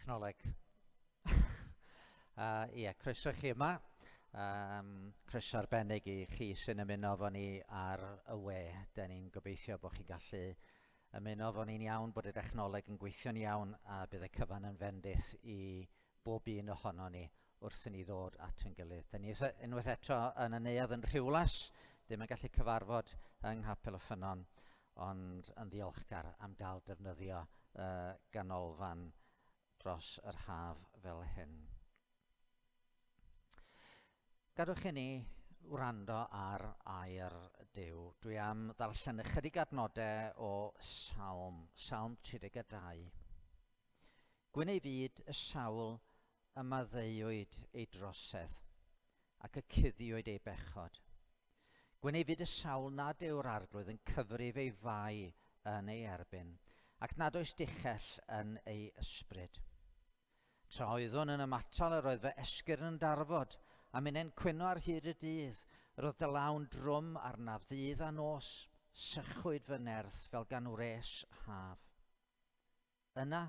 Technoleg. Ie, croeso chi yma. Um, croeso arbennig i chi sy'n ymuno efo ni ar y we. Da ni'n gobeithio bod chi'n gallu ymuno efo ni'n iawn, bod y dechnoleg yn gweithio'n iawn a bydd y cyfan yn fendith i bob un ohono ni wrth i ni ddod at ein gilydd. Da ni unwaith eto yn y neuadd yn Rhiwlas, ddim yn gallu cyfarfod yng Nghapel y Ffynnon, ond yn ddiolchgar am gael defnyddio y ganolfan dros yr haf fel hyn. Gadwch i ni wrando ar air Duw. Dwi am ddarllen ychydig adnodau o Salm, Salm 32. Gwyn ei fyd y sawl y maddeuwyd ei drosedd, ac y cuddiwyd ei bechod. Gwyn ei fyd y sawl nad yw'r Arglwydd yn cyfrif ei fai yn ei erbyn, ac nad oes dichell yn ei ysbryd. Tra oeddwn yn ymatal yr oedd fy esgyrn yn darfod, a minnau'n cwyno ar hyd y dydd, yr oedd dy law'n drwm arnaf ddydd a nos, sychwyd fy nerth fel gan wres haf. Yna,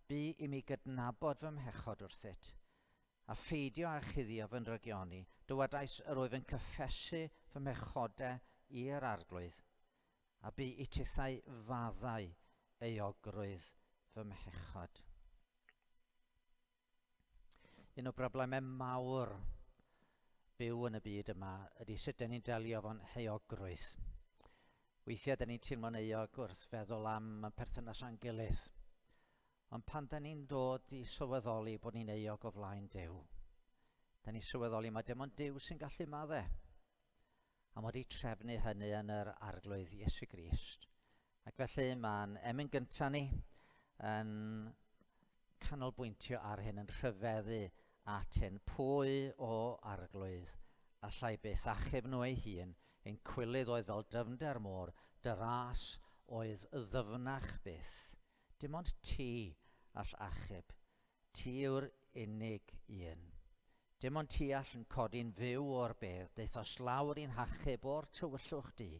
bu i mi gydnabod fy mhechod wrthyt, a pheidio â chuddio fy ndrygioni, dywedais, Yr wyf yn cyffesu fy mhechodau i'r Arglwydd, a bu i tithau faddau euogrwydd fy mhechod. Un o broblemau mawr byw yn y byd yma ydy sut dyn ni'n delio efo'n heuogrwydd. Weithiau dyn ni'n teimlo'n euog wrth feddwl am y perthynas â'n gilydd. Ond pan dyn ni'n dod i sylweddoli bod ni'n euog o flaen Duw, dyn ni'n sylweddoli mae dim ond Duw sy'n gallu madde. A mod i trefnu hynny yn yr Arglwydd Iesu Grist. Ac felly mae'n emyn gyntaf ni yn canolbwyntio ar hyn, yn rhyfeddu at hyn. Pwy o arglwydd allai byth achub nhw ei hun? Ein cwilydd oedd fel dyfnder môr, dy ras oedd ddyfnach byth. Dim ond ti all achub. Ti yw'r unig un. Dim ond ti all yn codi'n fyw o'r bedd, daethos lawr i'n hachub o'r tywyllwch du.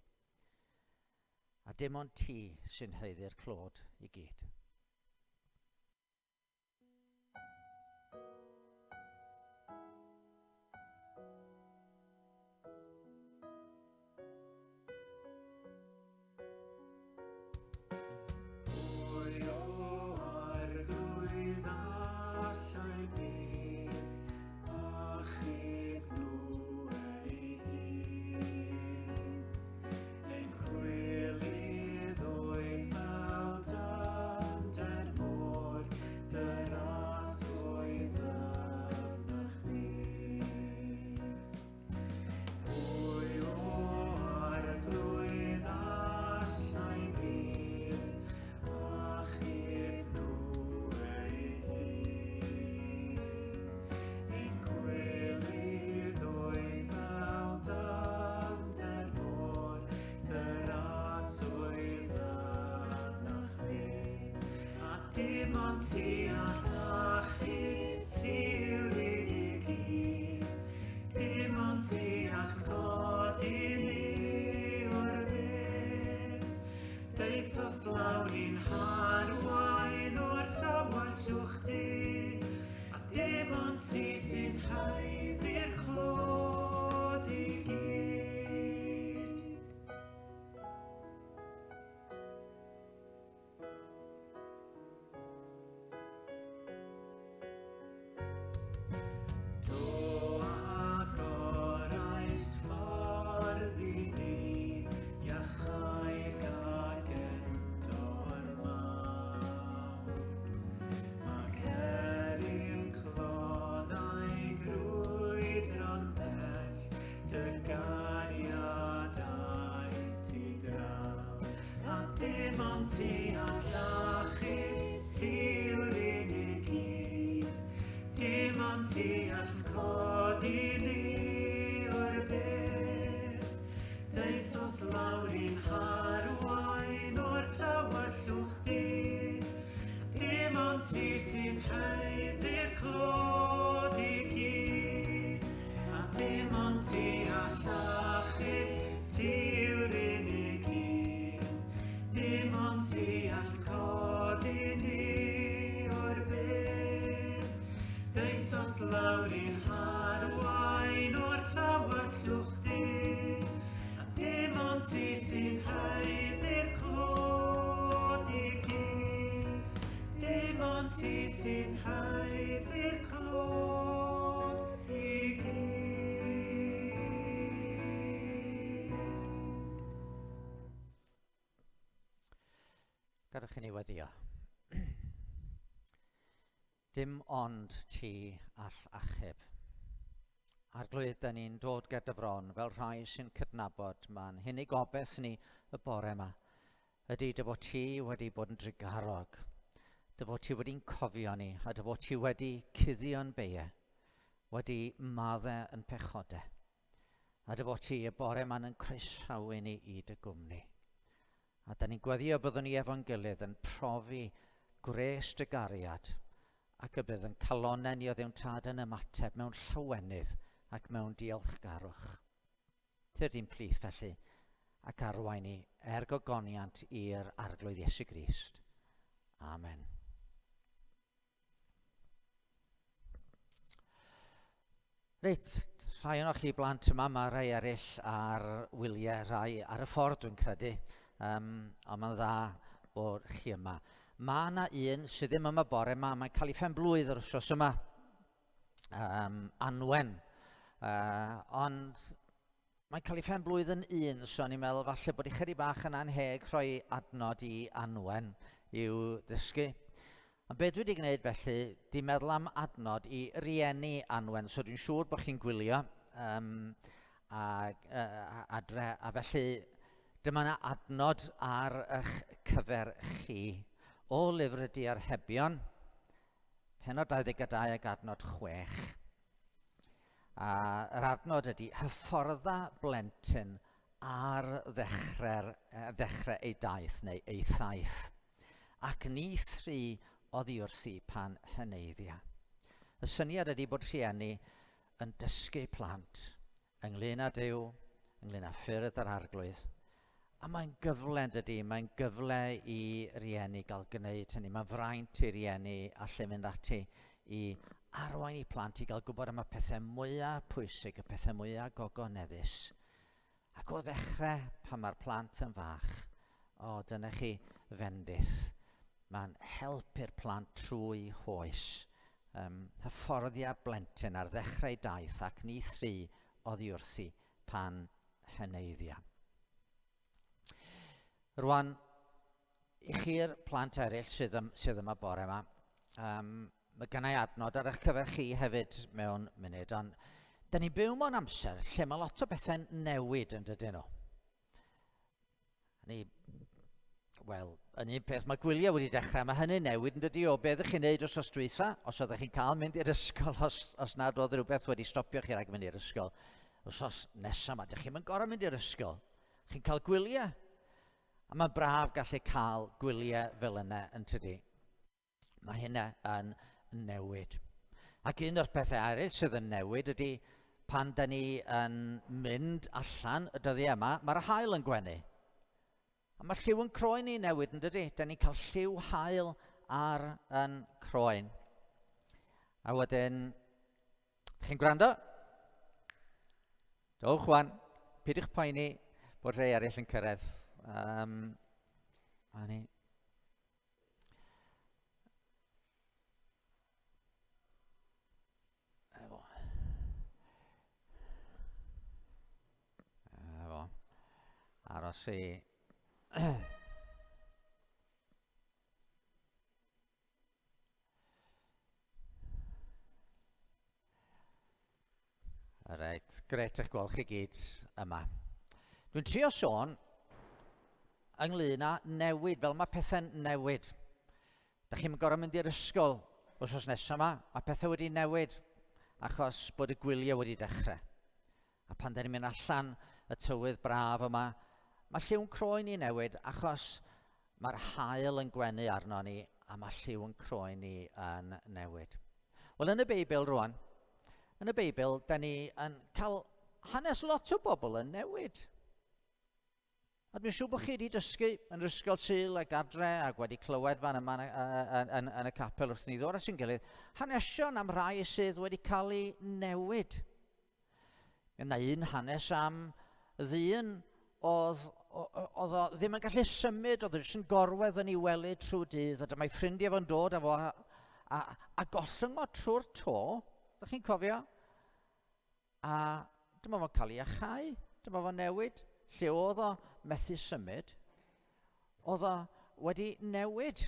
A dim ond ti sy'n haeddu'r clod i gyd. Pwy o arglwydd allai byth achub nhw ei hun? Ein chwilydd oedd fel dyfnder môr, dy ras oedd ddyfnach fyth. Pwy o arglwydd allai byth achub nhw ei hun? Ein gwilydd oedd fel dyfnder môr, dy ras oedd ddyfnach fyth. A dim ond ti all achub, ti yw'r unig un. Dim ond ti all codi ni o'r bedd. Daethost lawr i'n harwain o'r tywyllwch du, a dim ond ti sy'n haeddu'r clod i gyd. Do agoraist ffordd i ni, iachau'r gagendor mawr. Ac er i'n clonau grwydro'n bell, dy gariad aeth ti draw. A dim ond ti all achub, ti yw'r unig un. Dim ond ti all codi ni o'r bedd. Daethos lawr i'n harwain o'r tywyllwch du. Dim ond ti sy'n haeddu'r clod i gyd. A dim ond ti all achub, ti yw'r unig un. Dim ond ti all codi ni o'r bedd. ond ti sy'n haeddu'r clod i gyd. Gadwch i ni weddio. Dim ond ti all achub. Arglwydd, da ni'n dod ger dy fron fel rhai sy'n cydnabod ma'n hunig obeith ni y bore yma ydy dy fod ti wedi bod yn drugarog, dy fod ti wedi'n cofio ni a dy fod ti wedi cuddio'n beie, wedi maddau yn pechodau. A dy fod ti y bore yma'n yn croesawu ni i dy gwmni. A da ni'n gweddio byddwn ni efo'n gilydd yn profi gwres dy gariad ac y bydd yn calonnau ni o Dduw'n Tad yn ymateb mewn llawenydd ac mewn diolchgarwch. Tyrd i'n plith felly ac arwain ni er gogoniant i'r Arglwydd Iesu Grist. Amen. Reit, rhai o'n chi blant yma, mae rhai eraill ar wyliau, rhai ar y ffordd dwi'n credu, um, ond mae'n dda bod chi yma. Mae yna un sydd ddim yma bore yma, mae'n cael ei phen blwydd yr wythnos yma, um, Anwen. Uh, ond Mae'n cael ei phen blwydd yn un, so o'n i'n meddwl falle bod i chydig bach yn anheg rhoi adnod i Anwen i'w dysgu. Ond be dwi wedi gwneud felly, di meddwl am adnod i rieni Anwen, so dwi'n siŵr bod chi'n gwylio um, a, uh, adre, a felly dyma yna adnod ar eich cyfer chi o lyfr y Diarhebion, penod 22 ac adnod 6. A yr adnod ydy hyffordda blentyn ar ddechrau'r, ddechrau ei daith neu ei thaith, ac ni thri oddi wrthi pan heneiddia. Y syniad ydy bod rhieni yn dysgu plant ynglyn â Duw, ynglyn â ffyrdd yr arglwydd. A mae'n gyfle, yn dydy, mae'n gyfle i rieni gael gwneud hynny. Mae'n fraint i rieni allu mynd ati i arwain i plant i gael gwybod am y pethau mwyaf pwysig, y pethau mwyaf gogoneddus. Ac o ddechrau, pan mae'r plant yn fach, o, dyna chi fendith. Mae'n helpu'r plant trwy hoes. Um, hyfforddia blentyn ar ddechrau daith ac ni thri oddi wrthi pan heneiddia. Rwan, i chi'r plant eraill sydd, ym, sydd yma bore yma, um, mae gennau adnod ar eich cyfer chi hefyd mewn munud, ond da ni'n byw mewn amser lle mae lot o bethau'n newid yn dydyn nhw. Ni, wel, yn un peth, mae gwyliau wedi dechrau, mae hynny'n newid yn dydy o beth ydych chi'n neud os dwytha, os oeddech chi'n cael mynd i'r ysgol, os, os nad oedd rhywbeth wedi stopio chi rhag mynd i'r ysgol. Wsos nesaf yma, dych chi'n gorau mynd i'r ysgol. Chi'n cael gwyliau. A mae'n braf gallu cael gwyliau fel yna yn tydi. Mae hynna yn newid. Ac un o'r pethau eraill sydd yn newid ydy pan da ni yn mynd allan y dyddiau yma, mae'r haul yn gwenu. A mae lliw yn croen ni newid yn dydy? Da ni'n cael lliw haul ar yn croen. A wedyn, chi'n gwrando? Dowch wan, peidiwch poeni bod rhai eraill yn cyrraedd. Um, a ni. Efo. Efo. Aros i... Reit, gret eich gweld chi gyd yma. Dwi'n trio sôn ynglyn â newid, fel mae pethau'n newid. Da chi'n gorfod mynd i'r ysgol wythnos nesaf yma, mae pethau wedi newid achos bod y gwyliau wedi dechrau. A pan da ni'n mynd allan y tywydd braf yma, mae lliw'n croen ni newid achos mae'r haul yn gwenu arno ni a mae lliw'n croen ni yn newid. Wel, yn y Beibl rwan, yn y Beibl, da ni yn cael hanes lot o bobl yn newid. A dwi'n siŵr bod chi wedi dysgu yn yr ysgol Sul ac adre ac wedi clywed fan yma yn, yn, yn, yn y capel wrth ni ddod at ein gilydd, hanesion am rai sydd wedi cael eu newid. Yna un hanes am ddyn oedd, oedd o ddim yn gallu symud, oedd o jyst yn gorwedd yn ei wely trwy dydd, a dyma'i ffrindiau fo'n dod â fo a, a gollwng o trwy'r to, da chi'n cofio? A dyma fo'n cael ei achau, dyma fo'n newid. Lle oedd o methu symud, oedd o wedi newid.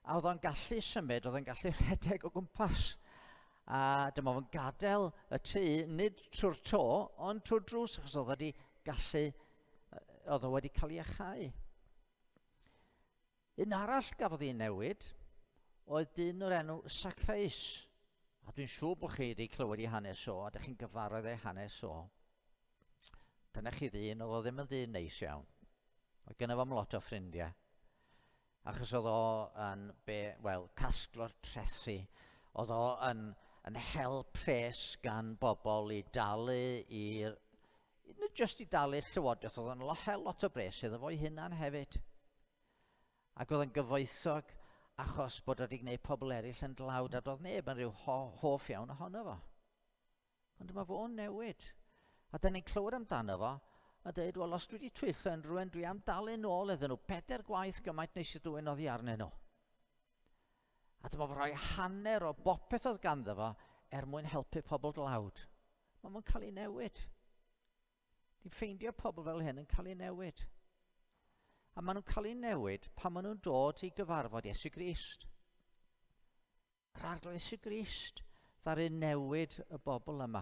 A oedd o'n gallu symud, oedd o'n gallu rhedeg o gwmpas. A dyma fo'n gadael y tŷ, nid trwy'r to, ond trwy'r drws, achos oedd wedi gallu, oedd o wedi cael ei achau. Un arall gafodd ei newid oedd dyn o'r enw Zacchaeus. A dwi'n siŵr bod chi wedi clywed ei hanes o, a dych chi'n gyfarwydd ei hanes o. Dyna chi ddyn, oedd o ddim yn ddyn neis iawn. Oedd gynno fo'm lot o ffrindiau. Achos oedd o yn, be, wel, casglo'r trethi. Oedd o yn, yn hel pres gan bobl i dalu i'r... Nid jyst i dalu llywodraeth, oedd o'n hel lot o bres iddo fo'i hunan hefyd. Ac oedd yn gyfoethog achos bod o wedi gwneud pobl eraill yn dlawd a doedd neb yn rhyw ho hoff iawn ohono fo. Ond dyma fo'n newid. A da ni'n clywed amdano fo a dweud, wel, os dwi wedi twyllo unrhyw un, dwi am dalu nôl iddyn nhw bedair gwaith gymaint nes i dwyn oddi arnyn nhw. A dyma fo rhoi hanner o bopeth oedd ganddo fo er mwyn helpu pobl dlawd. Mae fo'n cael ei newid. Ni'n ffeindio pobl fel hyn yn cael eu newid. A maen nhw'n cael eu newid pan maen nhw'n dod i gyfarfod Iesu Grist. Yr Arglwydd Iesu Grist ddaru newid y bobl yma.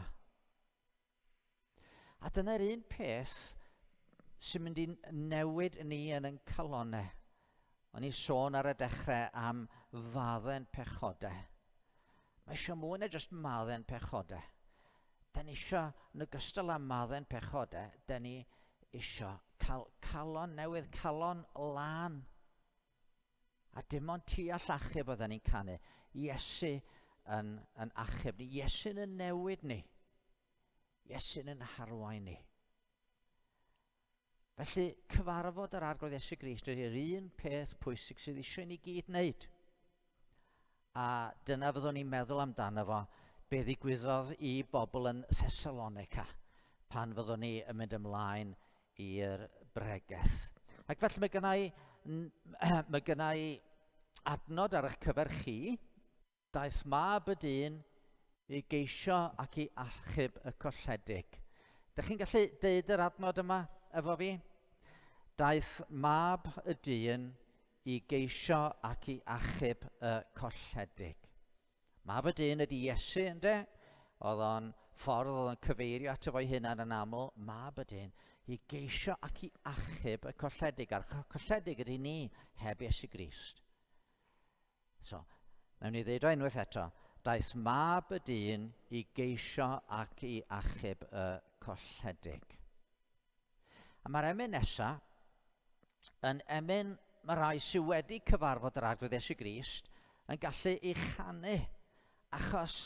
A dyna'r un peth sy'n mynd i newid ni yn ein calonau. O'n i'n sôn ar y dechrau am fadden pechodau. Mae eisiau mwy na jyst madden pechodau. Da ni eisiau, yn ogystal â madden pechodau, da ni eisiau cael calon newydd, calon lân. A dim ond ti all achub oedden ni'n canu. Iesu yn, yn achub ni. Iesu'n yn newid ni. Iesu'n yn harwain ni. Felly, cyfarfod yr Arglwydd Iesu Grist ydy'r un peth pwysig sydd eisiau i ni gyd wneud. A dyna fyddwn ni'n meddwl amdano fo, be ddigwyddodd i bobl yn Thessalonica pan fyddwn ni yn mynd ymlaen i'r bregeth. Ac felly mae gennau, mae gennau adnod ar eich cyfer chi. Daeth Mab y Dyn i geisio ac i achub y colledig. Dych chi'n gallu deud yr adnod yma efo fi? Daeth Mab y Dyn i geisio ac i achub y colledig. Mab y Dyn ydy Iesu, ynddo? Oedd o'n ffordd oedd o'n cyfeirio ato fo'i hunan yn aml, Mab y Dyn, i geisio ac i achub y colledig. A'r colledig ydy ni heb Iesu Grist. So, nawn ni ddeud o unwaith eto. Daeth mab y dyn i geisio ac i achub y colledig. A mae'r emyn nesa yn emyn mae rhai sydd wedi cyfarfod yr Arglwydd Iesu Grist yn gallu ei chanu achos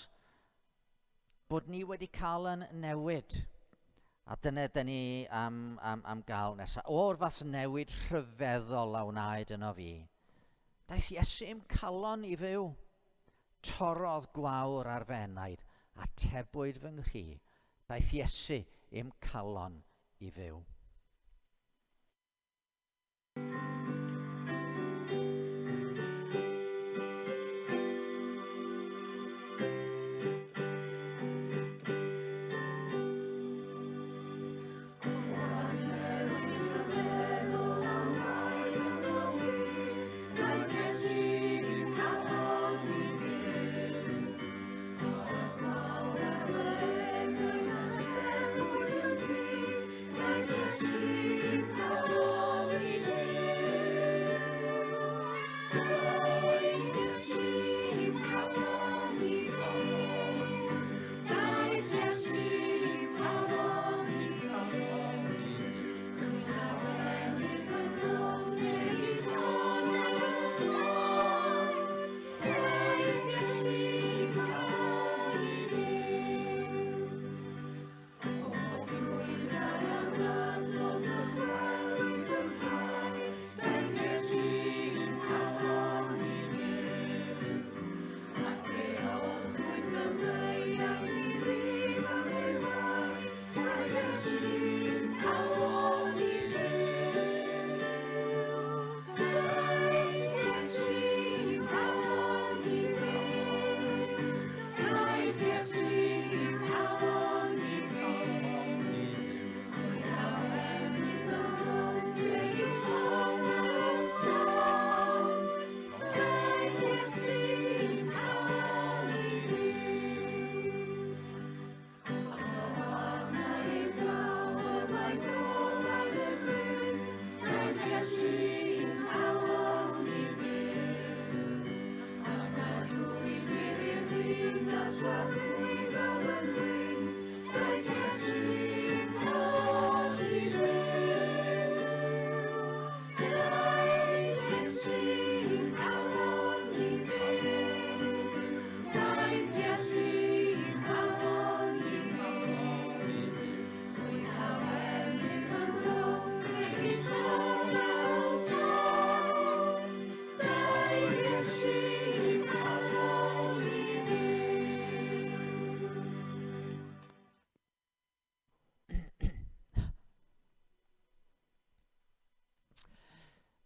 bod ni wedi cael yn newid. A dyna dyn ni am, am, am gael nesaf. O'r fath newid rhyfeddol a wnaed yno fi. Daeth Iesu i'm calon i fyw. Torrodd gwawr ar fy enaid, a tebwyd fy nghri. Daeth Iesu i'm calon i fyw.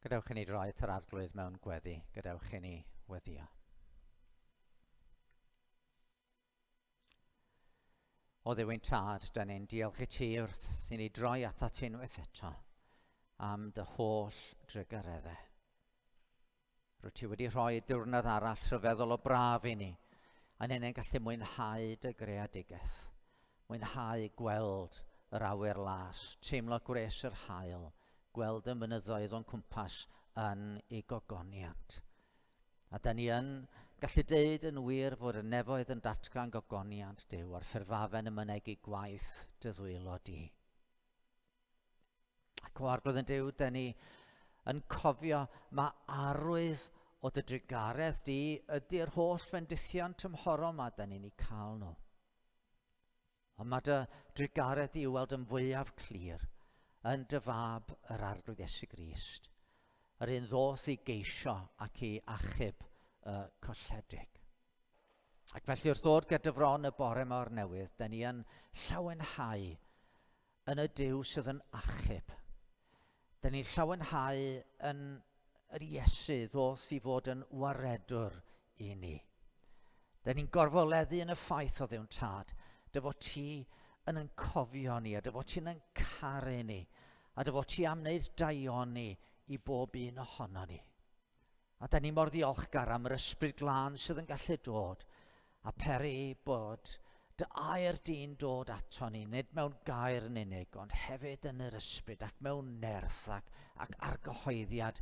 Gadewch i ni droi at yr Arglwydd mewn gweddi. Gadewch i ni weddio. O Dduw ein Tad, da ni'n diolch i ti wrth i ni droi atat ti unwaith eto am dy holl drugareddau. Rwyt ti wedi rhoi diwrnod arall rhyfeddol o braf i ni, a ni'n gallu mwynhau dy greadigaeth, mwynhau gweld yr awyr las, teimlo gwres yr haul, gweld y mynyddoedd o'n cwmpas yn ei gogoniant. A da ni yn gallu deud yn wir fod y nefoedd yn datgan gogoniant Duw a'r ffurfafen yn mynegi gwaith dy ddwylo di. Ac o Arglwydd yn Duw, dyn ni yn cofio mae arwydd o dy drugaredd di ydy'r holl fendithion tymhorol ma dyn ni'n eu cael nhw. Ond mae dy drugaredd di i'w weld yn fwyaf clir yn dy fab yr Arglwydd Iesu Grist, yr un ddoth i geisio ac i achub y colledig. Ac felly wrth ddod gyda dy fron y bore yma o'r newydd, dyn ni yn llawenhau yn y Duw sydd yn achub. Dyn ni'n llawenhau yn yr Iesu ddoth i fod yn waredwr i ni. Dyn ni'n gorfoleddu yn y ffaith o Dduw'n Tad, dy fod ti yn yn cofio ni, a dy fod ti'n yn caru ni, a dy fod ti am wneud daioni i bob un ohono ni. A da ni mor ddiolchgar am yr Ysbryd Glân sydd yn gallu dod a peri bod dy air di'n dod ato ni, nid mewn gair yn unig, ond hefyd yn yr ysbryd ac mewn nerth ac, ac argyhoeddiad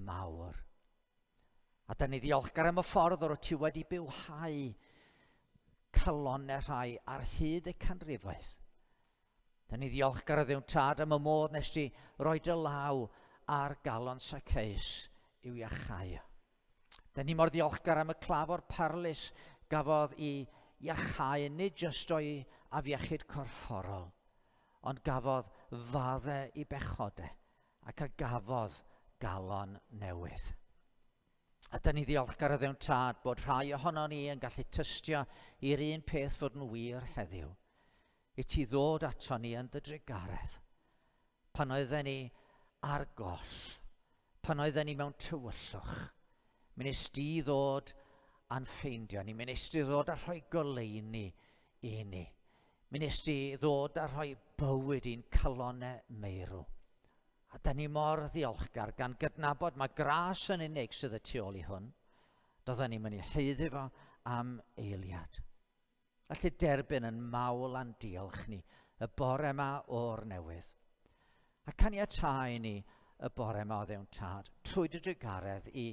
mawr. A da ni ddiolchgar am y ffordd o'r ti wedi bywhau calonnau rhai ar hyd y canrifoedd. Da ni ddiolchgar o Dduw'n Tad am y modd nes di roi dy law ar galon Saceus i'w iachau. Da ni mor ddiolchgar am y claf o'r parlys gafodd i iachau nid jyst o'i afiechyd corfforol, ond gafodd fadde i bechode ac a gafodd galon newydd. A da ni ddiolchgar o Dduw'n Tad bod rhai ohono ni yn gallu tystio i'r un peth fod yn wir heddiw. I ti ddod ato ni yn dy drugaredd. Pan oedden ni ar goll, pan oedden ni mewn tywyllwch, mi nes di ddod a'n ffeindio ni, mi nes di ddod a rhoi goleuni i ni. Mi nes di ddod a rhoi bywyd i'n calonau meirw. A da ni mor ddiolchgar gan gydnabod mae gras yn unig sydd y tu ôl i hwn. Doedden ni'n mynd i haeddu fo am eiliad. Allu derbyn yn mawl a'n diolch ni y bore yma o'r newydd. A caniatáu ni y bore yma o Dduw'n Tad, trwy dy drugaredd i,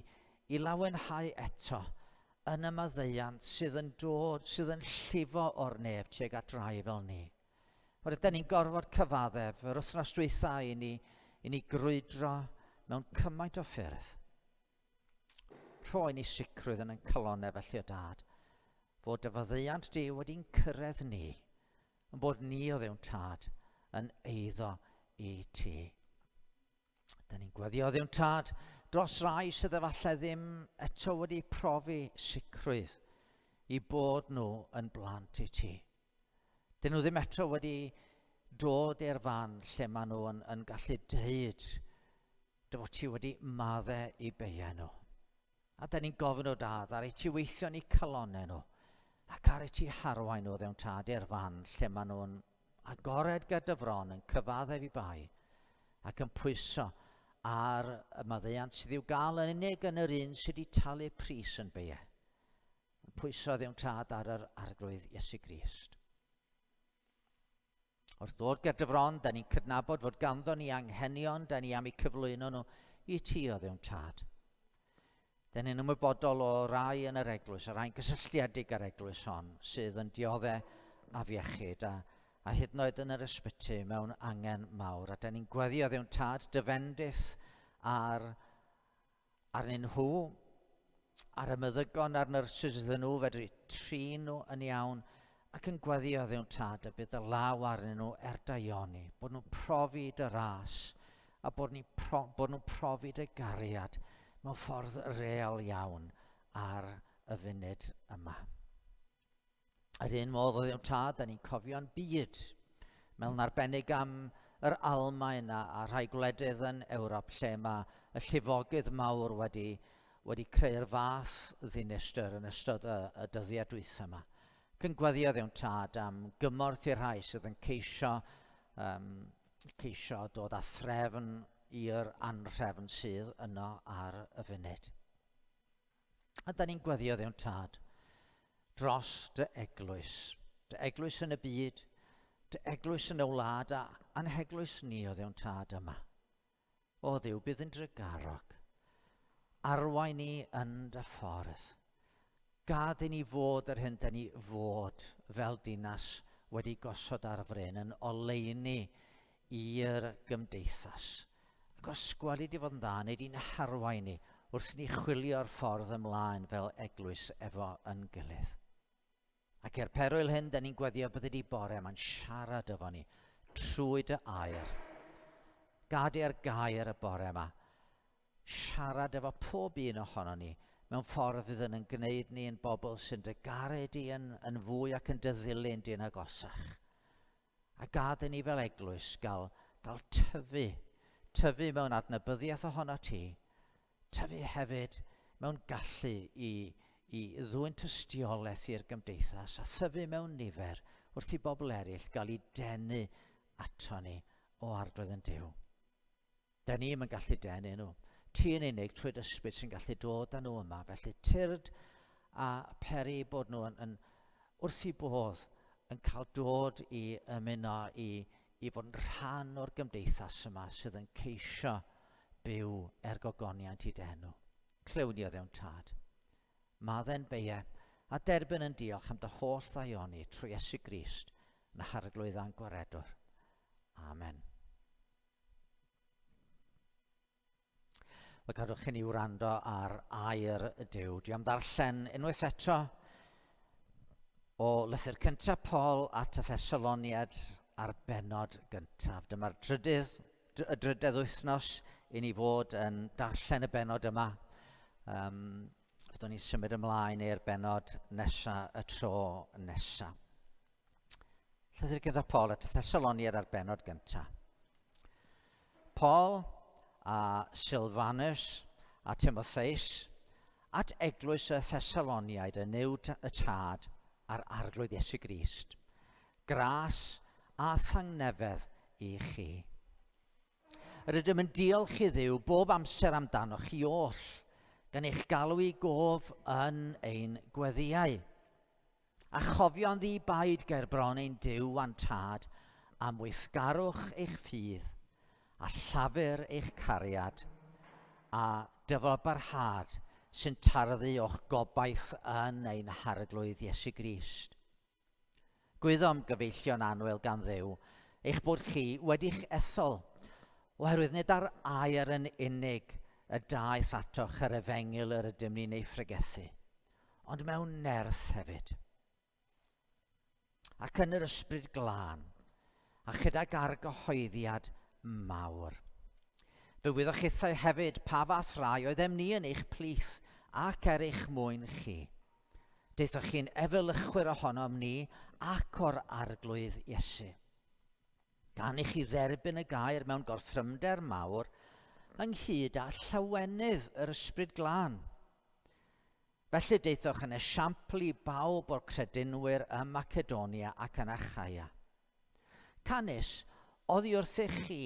i lawenhau eto yn y maddeuant sydd yn dod, sydd yn llifo o'r nef tuag at rai fel ni. Oherwydd ydyn ni'n gorfod cyfaddef yr wythnos dwytha i ni, i ni grwydro mewn cymaint o ffyrdd. Rhoi ni sicrwydd yn ein calonnau felly o dad, fod dy faddeuant di wedi'n cyrraedd ni, yn bod ni o ddewn tad yn eiddo i ti. Da ni'n gweddio o ddewn tad dros rai sydd efallai ddim eto wedi profi sicrwydd i bod nhw yn blant i ti. Dyn nhw ddim eto wedi dod i'r fan lle maen nhw yn, yn gallu dweud dy fod ti wedi madde i beiau nhw. A da ni'n gofyn o dad ar ei ti weithio ni calonau nhw ac ar ei ti harwain nhw ddewn tad i'r fan lle maen nhw'n agored gyda dy fron yn cyfaddef i bai ac yn pwyso ar y maddeuant sydd i'w gael yn unig yn yr un sydd wedi talu pris yn beiau. Yn pwyso Dduw'n Tad ar yr Arglwydd Iesu Grist. Wrth ddod ger dy fron, da ni'n cydnabod fod ganddo ni anghenion, da ni am eu cyflwyno nhw i ti o Dduw'n Tad. Da ni'n ymwybodol o rai yn yr eglwys, a rhai'n gysylltiedig â'r eglwys hon, sydd yn diodde afiechyd a, a hyd yn oed yn yr ysbyty mewn angen mawr. A da ni'n gweddi o Dduw'n Tad dy fendith ar arnyn nhw, ar y meddygon a'r nyrsys iddyn nhw fedru trin nhw yn iawn ac yn gweddio Dduw'n Tad y bydd dy law arnyn nhw er daioni, bod nhw'n profi dy ras a bod, ni pro, bod nhw'n profi dy gariad mewn ffordd real iawn ar y funud yma. Yr un modd o Dduw Tad, da ni'n cofio'n byd, mewn arbennig am yr Almaen a, a rhai gwledydd yn Ewrop lle mae y llifogydd mawr wedi, wedi creu'r fath ddinistr yn ystod y, y dyddiau dwytha yma. Ac yn gweddio Dduw'n Tad am gymorth i'r rhai sydd yn ceisio, um, ceisio dod â threfn i'r anhrefn sydd yno ar y funud. A da ni'n gweddio Dduw'n Tad dros dy eglwys, dy eglwys yn y byd, dy eglwys yn y wlad a a'n heglwys ni o Dduw'n Tad yma. O Dduw, bydd yn drugarog. Arwain ni yn dy ffordd. Gad i ni fod yr hyn da ni fod fel dinas wedi gosod ar fryn yn oleuni i'r gymdeithas. Ac os gweli di fod yn dda, neu di'n harwain ni wrth ni chwilio'r ffordd ymlaen fel eglwys efo yn gilydd. Ac i'r perwyl hyn, da ni'n gweddio bydde di bore yma'n siarad efo ni trwy dy air. Gad i'r gair y bore yma siarad efo pob un ohono ni mewn ffordd fydd yn yn gwneud ni yn bobl sy'n dy garu di yn, yn fwy ac yn dy ddilyn di'n agosach. A gad i ni fel eglwys gael, gael tyfu, tyfu mewn adnabyddiaeth ohono ti, tyfu hefyd mewn gallu i, i ddwyn tystiolaeth i'r gymdeithas a thyfu mewn nifer wrth i bobl eraill gael eu denu ato ni o Arglwydd yn Duw. Da ni'm yn gallu denu nhw. Ti yn unig trwy dy ysbryd sy'n gallu dod â nhw yma. Felly tyrd a peri bod nhw yn, yn wrth i bodd yn cael dod i ymuno i, i fod yn rhan o'r gymdeithas yma sydd yn ceisio byw er gogoniant i dy enw. Clywn ni o ddewn tad. Madden beie a derbyn yn diolch am dy holl ddaioni trwy Iesu Grist yn harglwydd a'n gwaredwr. Amen. Wel, cadwch chi ni wrando ar air y Duw. Dwi am ddarllen unwaith eto o lythyr cyntaf Paul at y Thessaloniad ar benod gyntaf. Dyma'r drydydd, y drydedd wythnos i ni fod yn darllen y benod yma. Um, fyddwn ni'n symud ymlaen i'r benod nesaf y tro nesaf. Llythyr gyda Paul at y Thessaloniad ar benod gyntaf. Paul a Silvanus a Timotheus at eglwys y Thessaloniaid yn Nuw y Tad a'r Arglwydd Iesu Grist. Gras a thangnefedd i chi. Rydym yn diolch i Dduw bob amser amdanoch chi oll, gan eich galw i gof yn ein gweddïau. A chofio'n ddi-baid ger bron ein Duw a'n Tad am weithgarwch eich ffydd, a llafur eich cariad, a dyfalbarhad sy'n tarddu o'ch gobaith yn ein Harglwydd Iesu Grist. Gwyddom, gyfeillion annwyl gan Dduw, eich bod chi wedi'ch ethol, oherwydd nid ar air yn unig y daeth atoch yr efengyl yr ydym ni'n ei phregethu, ond mewn nerth hefyd. Ac yn yr ysbryd glân, a chydag argyhoeddiad mawr. Fe wyddoch chithau hefyd pa fath rai oeddem ni yn eich plith ac er eich mwyn chi. Daethoch chi'n efelychwyr ohonom ni ac o'r Arglwydd Iesu. Gan i chi dderbyn y gair mewn gorthrymder mawr, ynghyd â llawenydd yr Ysbryd Glân. Felly daethoch yn esiampl i bawb o'r credinwyr ym Macedonia ac yn Achaia. Canys, oddi wrthych chi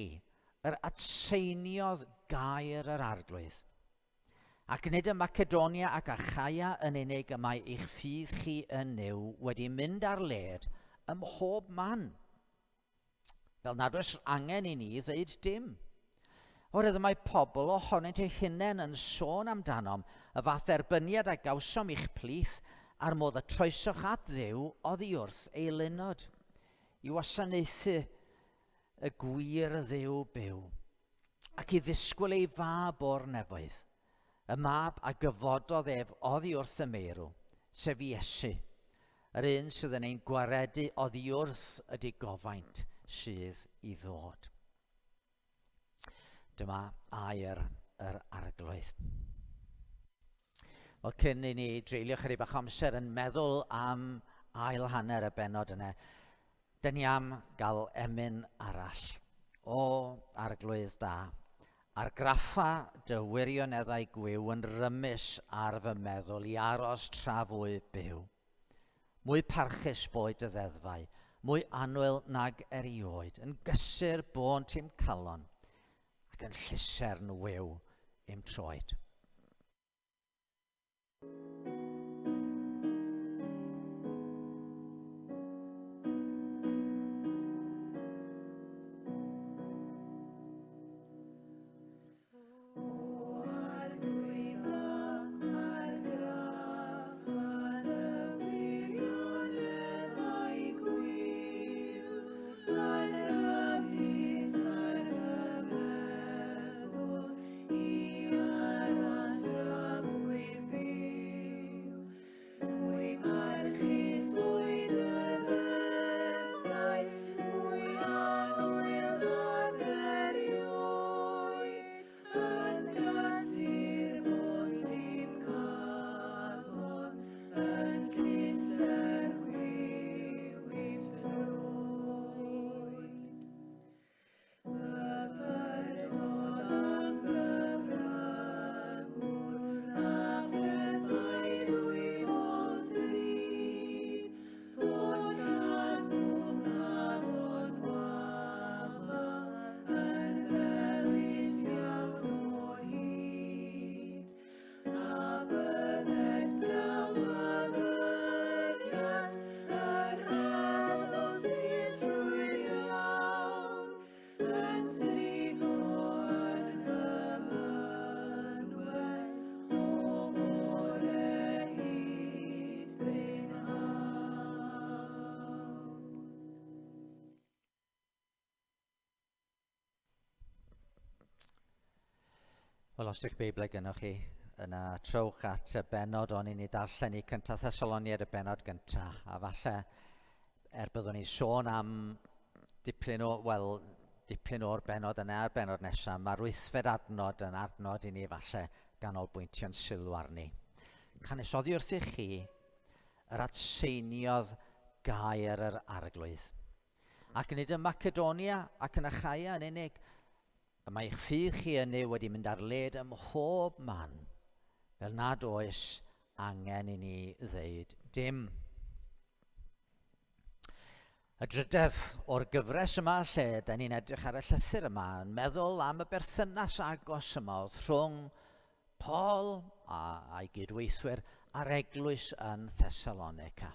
yr atseiniodd gair yr Arglwydd. Ac nid ym Macedonia ac Achaia yn unig y mae eich ffydd chi yn Nuw wedi mynd ar led ym mhob man, fel nad oes angen i ni ddweud dim. Oherwydd y mae pobl ohonynt eu hunain yn sôn amdanom, y fath dderbyniad a gawsom i'ch plith, a'r modd y troesoch at Dduw oddi wrth ei lunod, i wasanaethu y gwir Dduw byw, ac i ddisgwyl ei fab o'r nefoedd, y mab a gyfododd ef oddi wrth y meirw, sef Iesu, yr un sydd yn ein gwaredu oddi wrth y digofaint sydd i ddod. Dyma air yr Arglwydd. Wel, cyn i ni dreulio chydig bach amser yn meddwl am ail hanner y benod yna, dyn ni am gael emyn arall. O, arglwydd da, argraffa dy wirioneddau gwiw yn rymus ar fy meddwl i aros tra fwyf byw. Mwy parchus boed dy ddeddfau, mwy annwyl nag erioed, yn gysur bônt i'm calon, ac yn llusern wiw i'm troed. Wel, os ydych Beiblau gynnwch chi, yna trowch at y benod o'n i'n ei darllen i cyntaf Thessaloniad y benod gyntaf, a falle er byddwn ni'n sôn am dipyn o, wel, dipyn o'r benod yna a'r benod nesaf, mae'r wythfed adnod yn adnod i ni falle ganolbwyntio'n sylw arni. Canys oddi wrthych chi yr atseiniodd gair yr arglwydd. Ac nid ym Macedonia ac yn Achaia yn unig, y mae eich ffydd chi yn Nuw wedi mynd ar led ym mhob man, fel nad oes angen i ni ddeud dim. Y drydedd o'r gyfres yma lle da ni'n edrych ar y llythyr yma yn meddwl am y berthynas agos yma oedd rhwng Paul a, a'i gydweithwyr a'r eglwys yn Thessalonica.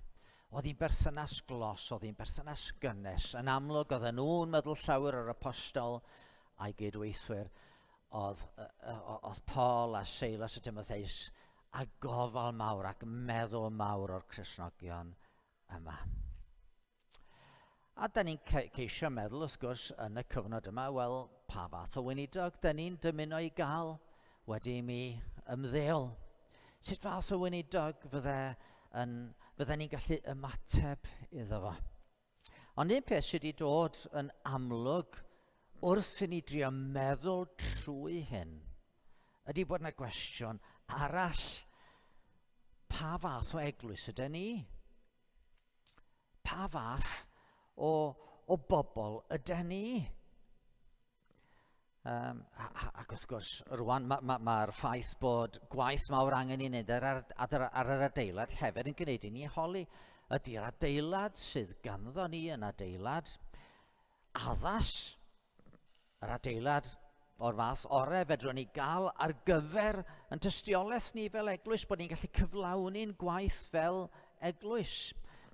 Oedd hi'n berthynas glos, oedd hi'n berthynas gynnes. Yn amlwg, oedden nhw'n meddwl llawer o'r apostol a'i gydweithwyr. Oedd, oedd Paul a Silas a Timotheus a gofal mawr ac meddwl mawr o'r Cristnogion yma. A da ni'n ceisio meddwl, wrth gwrs, yn y cyfnod yma, wel, pa fath o weinidog da ni'n dymuno i gael wedi i mi ymddeol? Sut fath o weinidog fydde yn, fydde ni'n gallu ymateb iddo fo? Ond un peth sydd wedi dod yn amlwg wrth i ni drio meddwl trwy hyn ydy bod yna gwestiwn arall. Pa fath o eglwys ydyn ni? Pa fath o, o bobl ydyn ni? Um, ac wrth gwrs, rwan mae'r ma, ma, ma ffaith bod gwaith mawr angen i wneud ar, ar, ar yr adeilad hefyd yn gwneud i ni holi. Ydy'r adeilad sydd ganddo ni yn adeilad addas Yr adeilad o'r fath orau fedrwn ni gael ar gyfer yn tystiolaeth ni fel eglwys, bod ni'n gallu cyflawni'n gwaith fel eglwys.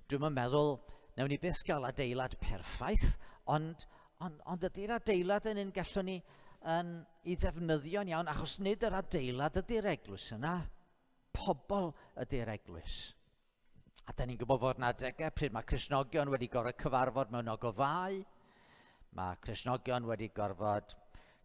Dwi'm yn meddwl newn ni byth gael adeilad perffaith, ond, ond, ond ydy'r adeilad yn un gallwn ni yn, i ddefnyddio'n iawn, achos nid yr adeilad ydy'r eglwys yna, pobl ydy'r eglwys. A da ni'n gwybod fod yna adegau pryd mae Cristnogion wedi gorfod cyfarfod mewn ogofau, mae Cristnogion wedi gorfod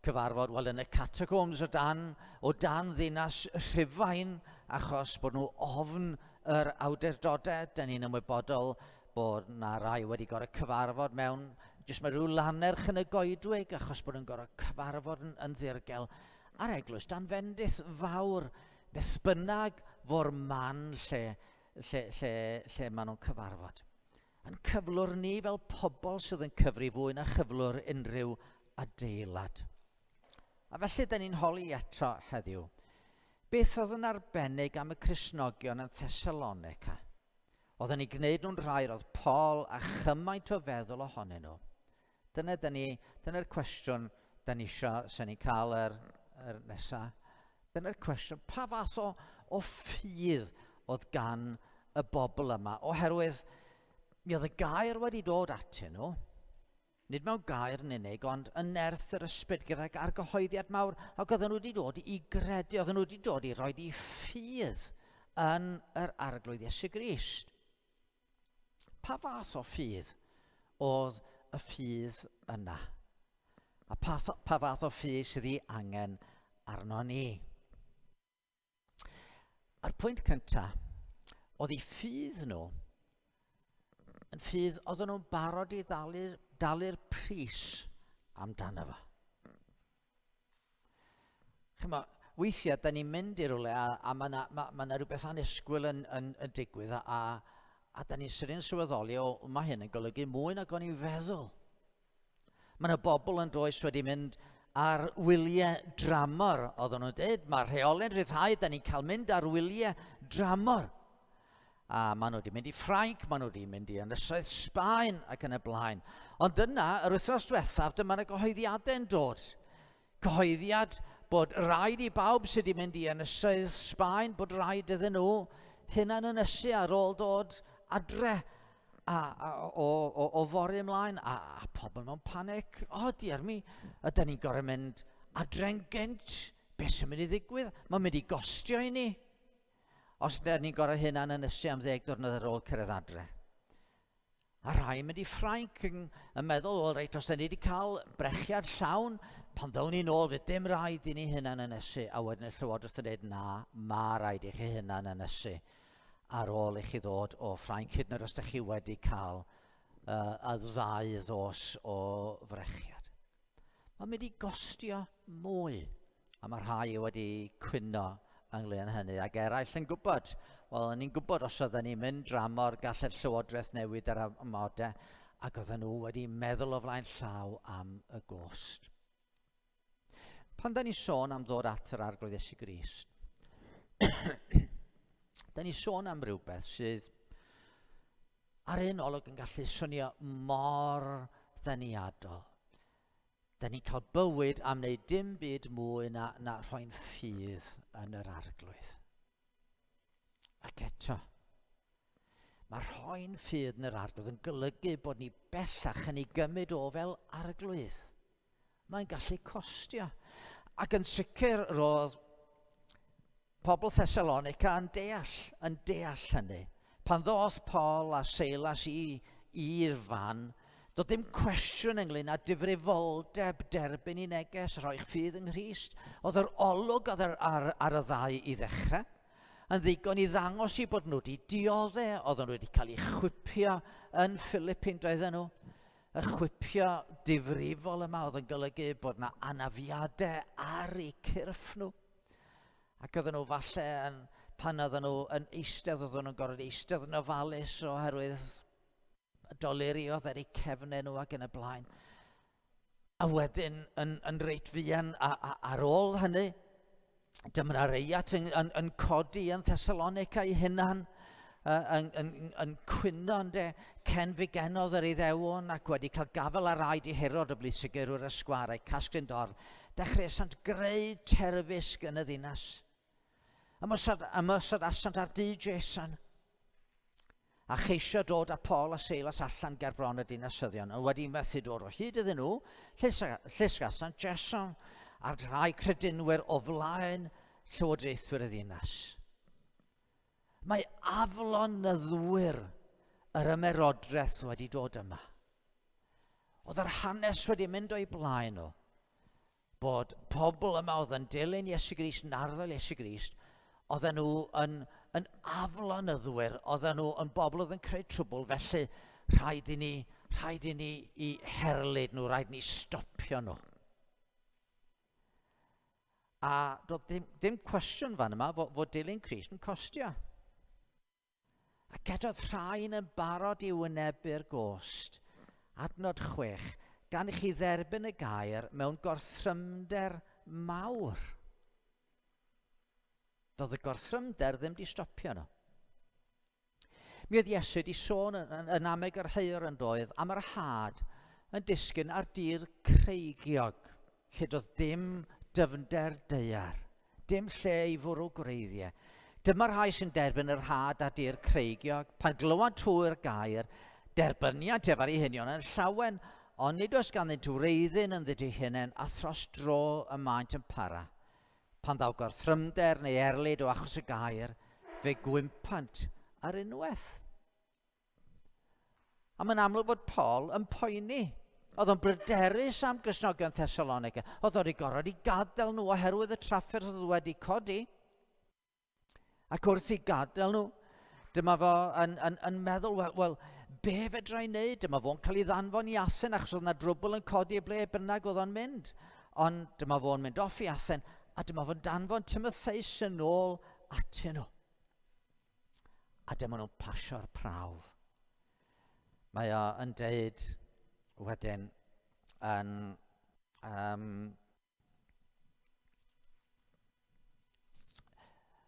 cyfarfod wel, yn y catacombs o dan, o dan ddinas Rhufain achos bod nhw ofn yr awdurdodau. Da ni'n ymwybodol bod na rai wedi gorfod cyfarfod mewn jyst mae rhyw lannerch yn y goedwig achos bod nhw'n gorfod cyfarfod yn, yn ddirgel a'r eglwys dan fendith fawr Beth bynnag fo'r man lle, lle, lle, lle maen nhw'n cyfarfod. Yn cyflwr ni fel pobl sydd yn cyfri fwy na chyflwr unrhyw adeilad. A felly, da ni'n holi eto heddiw, beth oedd yn arbennig am y Cristnogion yn Thessalonica? Oedd yn ei gwneud nhw'n rhai roedd Paul a chymaint o feddwl ohonyn nhw. Dyna da ni, dyna'r cwestiwn da ni isio, sy'n ni'n cael yr, yr nesa. Dyna'r cwestiwn, pa fath o, o ffydd oedd gan y bobl yma? Oherwydd mi oedd y gair wedi dod atyn nhw, nid mewn gair yn unig, ond yn nerth yr ysbryd gydag argyhoeddiad mawr, ac oedden nhw wedi dod i gredu, oedden nhw wedi dod i roi i ffydd yn yr Arglwydd Iesu Grist. Pa fath o ffydd oedd y ffydd yna? A pa, pa fath o ffydd sydd ei angen arno ni? A'r pwynt cyntaf, oedd eu ffydd nhw yn ffydd oedden nhw'n barod i ddalu'r dalu pris amdano fo. Chymod, weithiau, da ni'n mynd i rywle a, a mae yna ma, ma rhywbeth annisgwyl yn, yn, yn digwydd a, a, a da ni'n sydyn sylweddoli, o, mae hyn yn golygu mwy nag o'n i'n feddwl. Mae yna bobl yn does wedi mynd ar wyliau dramor. Oedden nhw'n dweud, mae rheolau'n rhyddhau, da ni'n cael mynd ar wyliau dramor. A maen nhw wedi mynd i Ffrainc, maen nhw wedi mynd i Ynysoedd Sbaen ac yn y blaen. Ond yna, yr wythnos diwethaf, dyma yna gyhoeddiadau'n dod. Cyhoeddiad bod rhaid i bawb sydd wedi mynd i Ynysoedd Sbaen, bod rhaid iddyn nhw hunan ynysu ar ôl dod adre a, a, o, o, o fory ymlaen, a, a pobl mewn panic. O, oh, diar mi, ydyn ni'n gorau mynd adre'n gynt? Beth sy'n mynd i ddigwydd? Mae'n mynd i gostio i ni. Os ydyn ni'n gorau hunan ynysu am ddeg diwrnod ar ôl cyrraedd adre. A rhai yn mynd i Ffrainc yn, yn meddwl, wel reit, os da ni wedi cael brechiad llawn, pan ddown ni'n ôl, fydd dim rhaid i ni hunan ynysu. A wedyn y Llywodraeth yn dweud, na, mae rhaid i chi hunan ynysu ar ôl i chi ddod o Ffrainc, hyd yn oed os ydych chi wedi cael uh, y ddau ddos o frechiad. Mae'n mynd i gostio mwy. A mae rhai wedi cwyno ynglyn â hynny, ac eraill yn gwybod. Wel, o'n ni'n gwybod os oedden ni'n mynd dramor, gallai'r llywodraeth newid yr amodau, ac oedden nhw wedi meddwl o flaen llaw am y gost. Pan da ni sôn am ddod at yr Arglwydd Iesu Grist, da ni sôn am rhywbeth sydd ar un olwg yn gallu swnio mor ddeniadol. Da ni'n cael bywyd am wneud dim byd mwy na, na rhoi'n ffydd yn yr arglwydd. Ac eto, mae rhoi'n ffydd yn yr arglwydd yn golygu bod ni bellach yn ei gymryd o fel arglwydd. Mae'n gallu costio. Ac yn sicr roedd pobl Thessalonica yn deall, yn deall hynny. Pan ddoth Paul a Seilas i i'r fan, doedd dim cwestiwn ynglyn â difrifoldeb derbyn i neges, rhoi'ch ffydd yng Nghrist. Oedd yr olwg oedd ar, ar, ar y ddau i ddechrau yn ddigon i ddangos i bod nhw wedi diodde, oedden nhw wedi cael eu chwipio yn Philippine, doedden nhw. Y chwipio difrifol yma oedd yn golygu bod yna anafiadau ar eu cyrff nhw. Ac oedden nhw falle yn, pan oedden nhw yn eistedd, oedden nhw'n gorfod eistedd yn ofalus oherwydd y doluri oedd ar eu cefnau nhw ac yn y blaen. A wedyn, yn, yn reit fuan a, a, ar ôl hynny, dyma reiat yn, yn, yn codi yn Thessalonica ei hunan, yn, yn, yn cwyno ynde, cenfigenodd yr Iddewon ac wedi cael gafael ar raid i Herod o blith sigurwyr y sgwâr a'i casglu'n dorf, dechreuasant greu terfysg yn y ddinas. Ymosod, ymosod asant ar dŷ Jason, a cheisio dod â Paul a Seilas allan ger bron y dinasyddion, ond wedi methu dod o hyd iddyn nhw, llusgasant Jason a'r rhai credinwyr o flaen llywodraethwyr y ddinas. Mae aflonyddwyr yr ymerodraeth wedi dod yma. Oedd yr hanes wedi mynd o'i blaen nhw bod pobl yma oedd yn dilyn Iesu Grist, yn arddel Iesu Grist, oedden nhw yn, yn aflonyddwyr, oedden nhw yn bobl oedd yn creu trwbl, felly rhaid i ni, rhaid i ni i herlid nhw, rhaid i ni stopio nhw. A doedd dim, dim cwestiwn fan yma fod, fod dilyn Crist yn costio. A gedodd rhain yn barod i wynebu'r gost. Adnod 6. gan i chi dderbyn y gair mewn gorthrymder mawr. Doedd y gorthrymder ddim di stopio nhw. Mi oedd Iesu wedi sôn yn, yn, yn ameg yr heu'r yn doedd am yr had yn disgyn ar dir creigiog, lle doedd dim dyfnder daear, dim lle i fwrw gwreiddiau. Dyma rhai sy'n derbyn yr had ar dir creigiog. Pan glywant hwy'r gair, derbyniant ef ar eu hunion yn llawen, ond nid oes ganddynt wreiddyn ynddynt eu hunain, a thros dro y maent yn para. Pan ddaw gorthrymder neu erlid o achos y gair, fe gwympant ar unwaith. A mae'n amlwg bod Paul yn poeni. Oedd o'n bryderus am Gristnogion Thessalonica. Oedd o'n gorfod i gadael nhw oherwydd y trafferth oedd wedi codi. Ac wrth i gadael nhw, dyma fo yn, yn, yn meddwl, wel, well, be fedra i wneud? Dyma fo'n cael ei ddanfon i Athen achos oedd yna drwbl yn codi i ble bynnag oedd o'n mynd. Ond dyma fo'n mynd off i Athen a dyma fo'n danfon Timotheus yn ôl atyn nhw. A dyma nhw'n pasio'r prawf. Mae o yn deud wedyn yn um,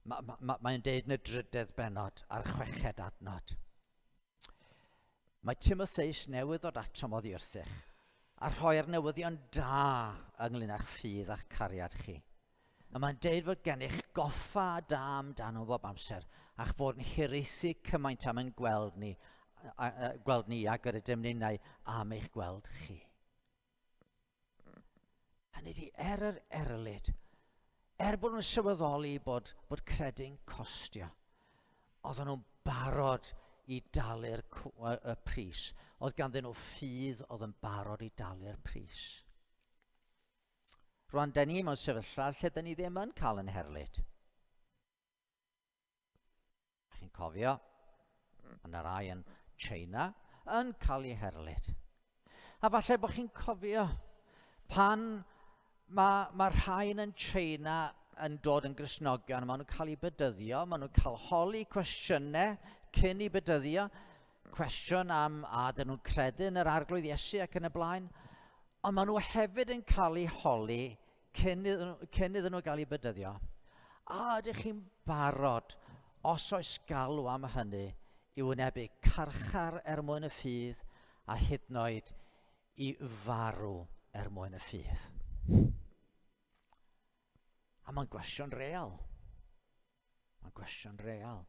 Mae'n ma, ma, ma deud yn y drydedd benod a'r chweched adnod. Mae Timotheus newydd ddod atom oddi wrthych a rhoi'r newyddion da ynglyn â'ch ffydd a'ch cariad chi. A mae'n deud fod gennych goffa da amdano bob amser, a'ch bod yn hiraethu cymaint am yn gweld ni, a, a, gweld ni ag yr ydym ninnau am eich gweld chi. Hynny di, er yr erlid, er bod nhw'n sylweddoli bod, bod credu'n costio, oedden nhw'n barod i dalu'r y pris. Oedd ganddyn nhw ffydd oedd yn barod i dalu'r pris. Rwan, da ni mewn sefyllfa lle da ni ddim yn cael yn herlid. Chi'n cofio, mae yna rai yn China yn cael eu herlid. A falle bod chi'n cofio pan mae, mae rhain yn China yn dod yn Gristnogion, maen nhw'n cael eu bedyddio, maen nhw'n cael holi cwestiynau cyn i bedyddio, cwestiwn am a dyn nhw'n credu yn yr Arglwydd Iesu ac yn y blaen, ond maen nhw hefyd yn cael eu holi cyn iddyn nhw, cyn iddyn nhw gael eu bedyddio, a ydych chi'n barod, os oes galw am hynny, i wynebu carchar er mwyn y ffydd a hyd yn oed i farw er mwyn y ffydd? A mae'n gwestiwn real. Mae'n gwestiwn real.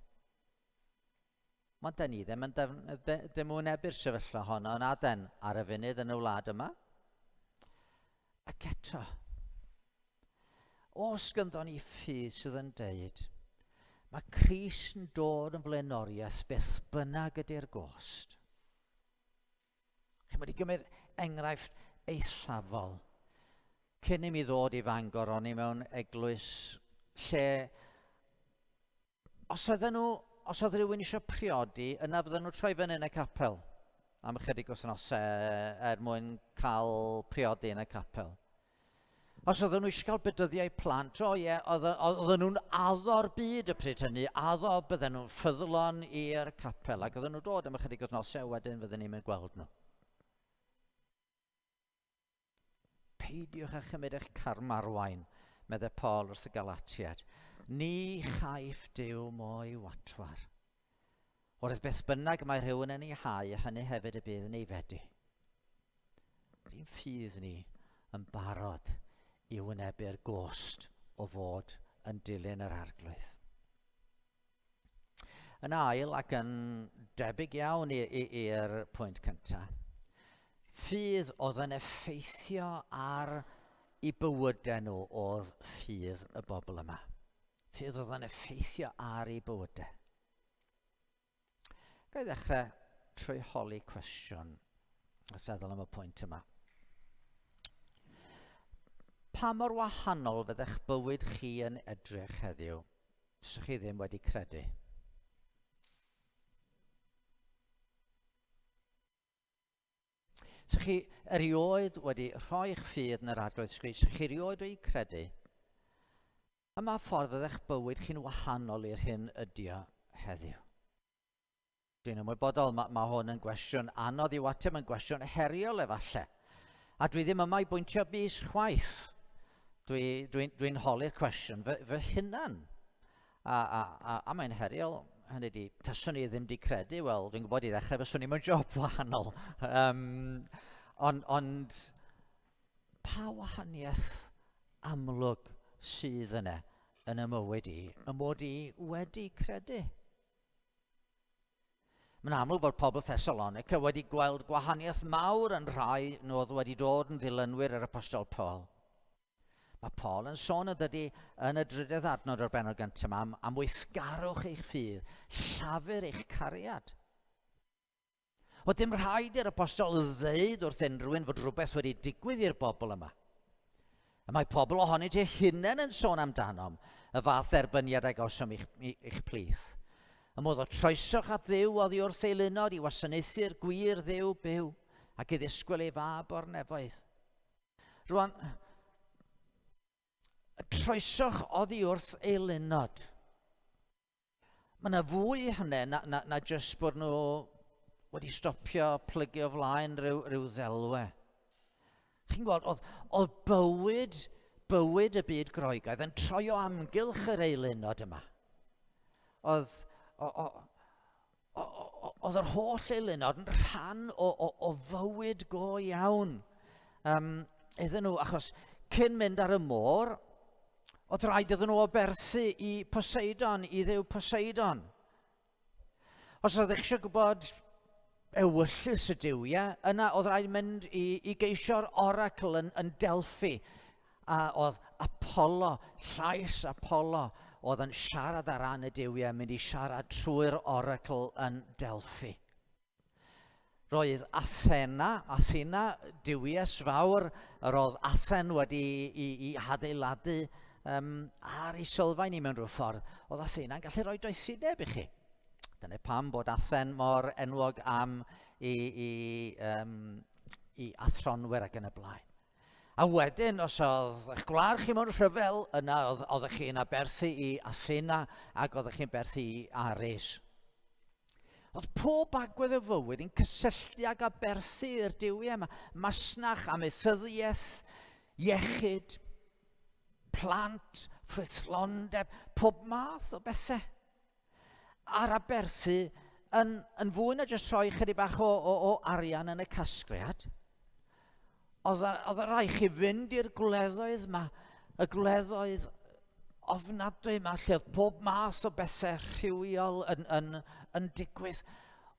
Ond da ni ddim yn ddim wynebu'r sefyllfa honno yn Aden ar y funud yn y wlad yma. Ac eto, os gynddo ni ffydd sydd yn deud, mae Crist yn dod yn flaenoriaeth beth bynnag ydy'r gost. Chi'n wedi gymryd enghraifft eithafol. Cyn i mi ddod i Fangor, o'n i mewn eglwys lle Os oedden nhw, os oedd rhywun eisiau priodi, yna fydden nhw'n troi fyny yn y capel am ychydig wythnosau er mwyn cael priodi yn y capel. Os oedden nhw eisiau cael bedyddiau plant, o ie, oedden nhw'n addo'r byd y pryd hynny, addo bydden nhw'n ffyddlon i'r capel, ac oedden nhw'n dod am ychydig wythnosau, wedyn fydden ni'n mynd gweld nhw. Peidiwch â chymryd eich carmarwain, meddai Paul wrth y Galatiaid. Ni chaiff Duw mo'i watwar. Oherwydd beth bynnag mae rhywun yn ei hau, hynny hefyd y bydd yn ei fedi. Ydy'n ffydd ni yn barod i wynebu'r gost o fod yn dilyn yr arglwydd. Yn ail, ac yn debyg iawn i'r pwynt cyntaf, ffydd oedd yn effeithio ar i bywydau nhw oedd ffydd y bobl yma. Ffydd oedd yn effeithio ar eu bywydau. Ga i ddechrau trwy holi cwestiwn os feddwl am y pwynt yma. Pa mor wahanol fyddech bywyd chi yn edrych heddiw 'sech chi ddim wedi credu? Sech chi erioed wedi rhoi'ch ffydd yn yr Arglwydd Grist? Sech chi erioed wedi credu? Ym mha ffordd fyddech bywyd chi'n wahanol i'r hyn ydy o heddiw? Dwi'n ymwybodol, mae, mae hwn yn gwestiwn anodd i'w ateb, yn gwestiwn heriol efallai. A dwi ddim yma i bwyntio bys chwaith. Dwi'n dwi, dwi, dwi holi'r cwestiwn fy, fy hunan. A, a, a, a mae'n heriol, hynny di, taswn i ddim di credu, wel, dwi'n gwybod i ddechrau fyswn i mewn job wahanol. Um, ond, ond pa wahaniaeth amlwg sydd yna yn y mywyd i, y mod i wedi credu? Mae'n amlwg bod pobl Thessalonica wedi gweld gwahaniaeth mawr yn rhai nhw oedd wedi dod yn ddilynwyr yr Apostol Paul. Mae Paul yn sôn yn dydy yn y drydedd adnod o'r benod gyntaf yma am, am weithgarwch eich ffydd, llafur eich cariad. Oedd dim rhaid i'r apostol ddeud wrth unrhyw un fod rhywbeth wedi digwydd i'r bobl yma. Y mae pobl ohonynt eu hunain yn sôn amdanom, y fath dderbyniad a gawsom i'ch, i'ch plith. Y modd o troesoch at Dduw oddi wrth eilunod i wasanaethu'r gwir Dduw byw ac i ddisgwyl ei fab o'r nefoedd. Rwan, troesoch oddi wrth eilunod. Mae yna fwy i hynny na, na, na jyst bod nhw wedi stopio plygu o flaen rhyw, rhyw ddelwe. Chi'n gweld, oedd, oedd bywyd, bywyd y byd Groegaidd yn troi o amgylch yr eilunod yma. Oedd, o, o, o, o, oedd yr holl eilunod yn rhan o, o, o fywyd go iawn um, iddyn nhw, achos cyn mynd ar y môr, Oedd rhaid iddyn nhw aberthu i Poseidon, i dduw Poseidon. Os oeddech eisiau gwybod ewyllys y duwiau, yna oedd rhaid mynd i, i geisio'r oracl yn, yn Delphi. A oedd Apollo, llais Apollo, oedd yn siarad ar ran y duwiau, mynd i siarad trwy'r oracl yn Delphi. Roedd Athena, Athena, duwies fawr, yr oedd Athen wedi i, i hadeiladu um, ar ei sylfaen i mewn rhyw ffordd. Oedd Athena'n gallu rhoi doethineb i chi. Dyna pam bod Athen mor enwog am i, i, um, i athronwyr ac yn y blaen. A wedyn, os oedd eich gwlad chi mewn rhyfel, yna oedd, oeddech chi'n aberthu i Athena ac oeddech chi'n berthu i Ares. Oedd pob agwedd o fywyd yn cysylltu ag aberthu i'r duwiau yma. Masnach, amaethyddiaeth, iechyd, plant, ffrwythlondeb, pob math o bethau. A'r aberthu yn, yn fwy na jyst rhoi chydig bach o, o, o arian yn y casgliad. Oedd, oedd rhaid chi fynd i'r gwleddoedd yma, y gwleddoedd ofnadwy yma, lle oedd pob math o bethau rhywiol yn, yn, yn digwydd.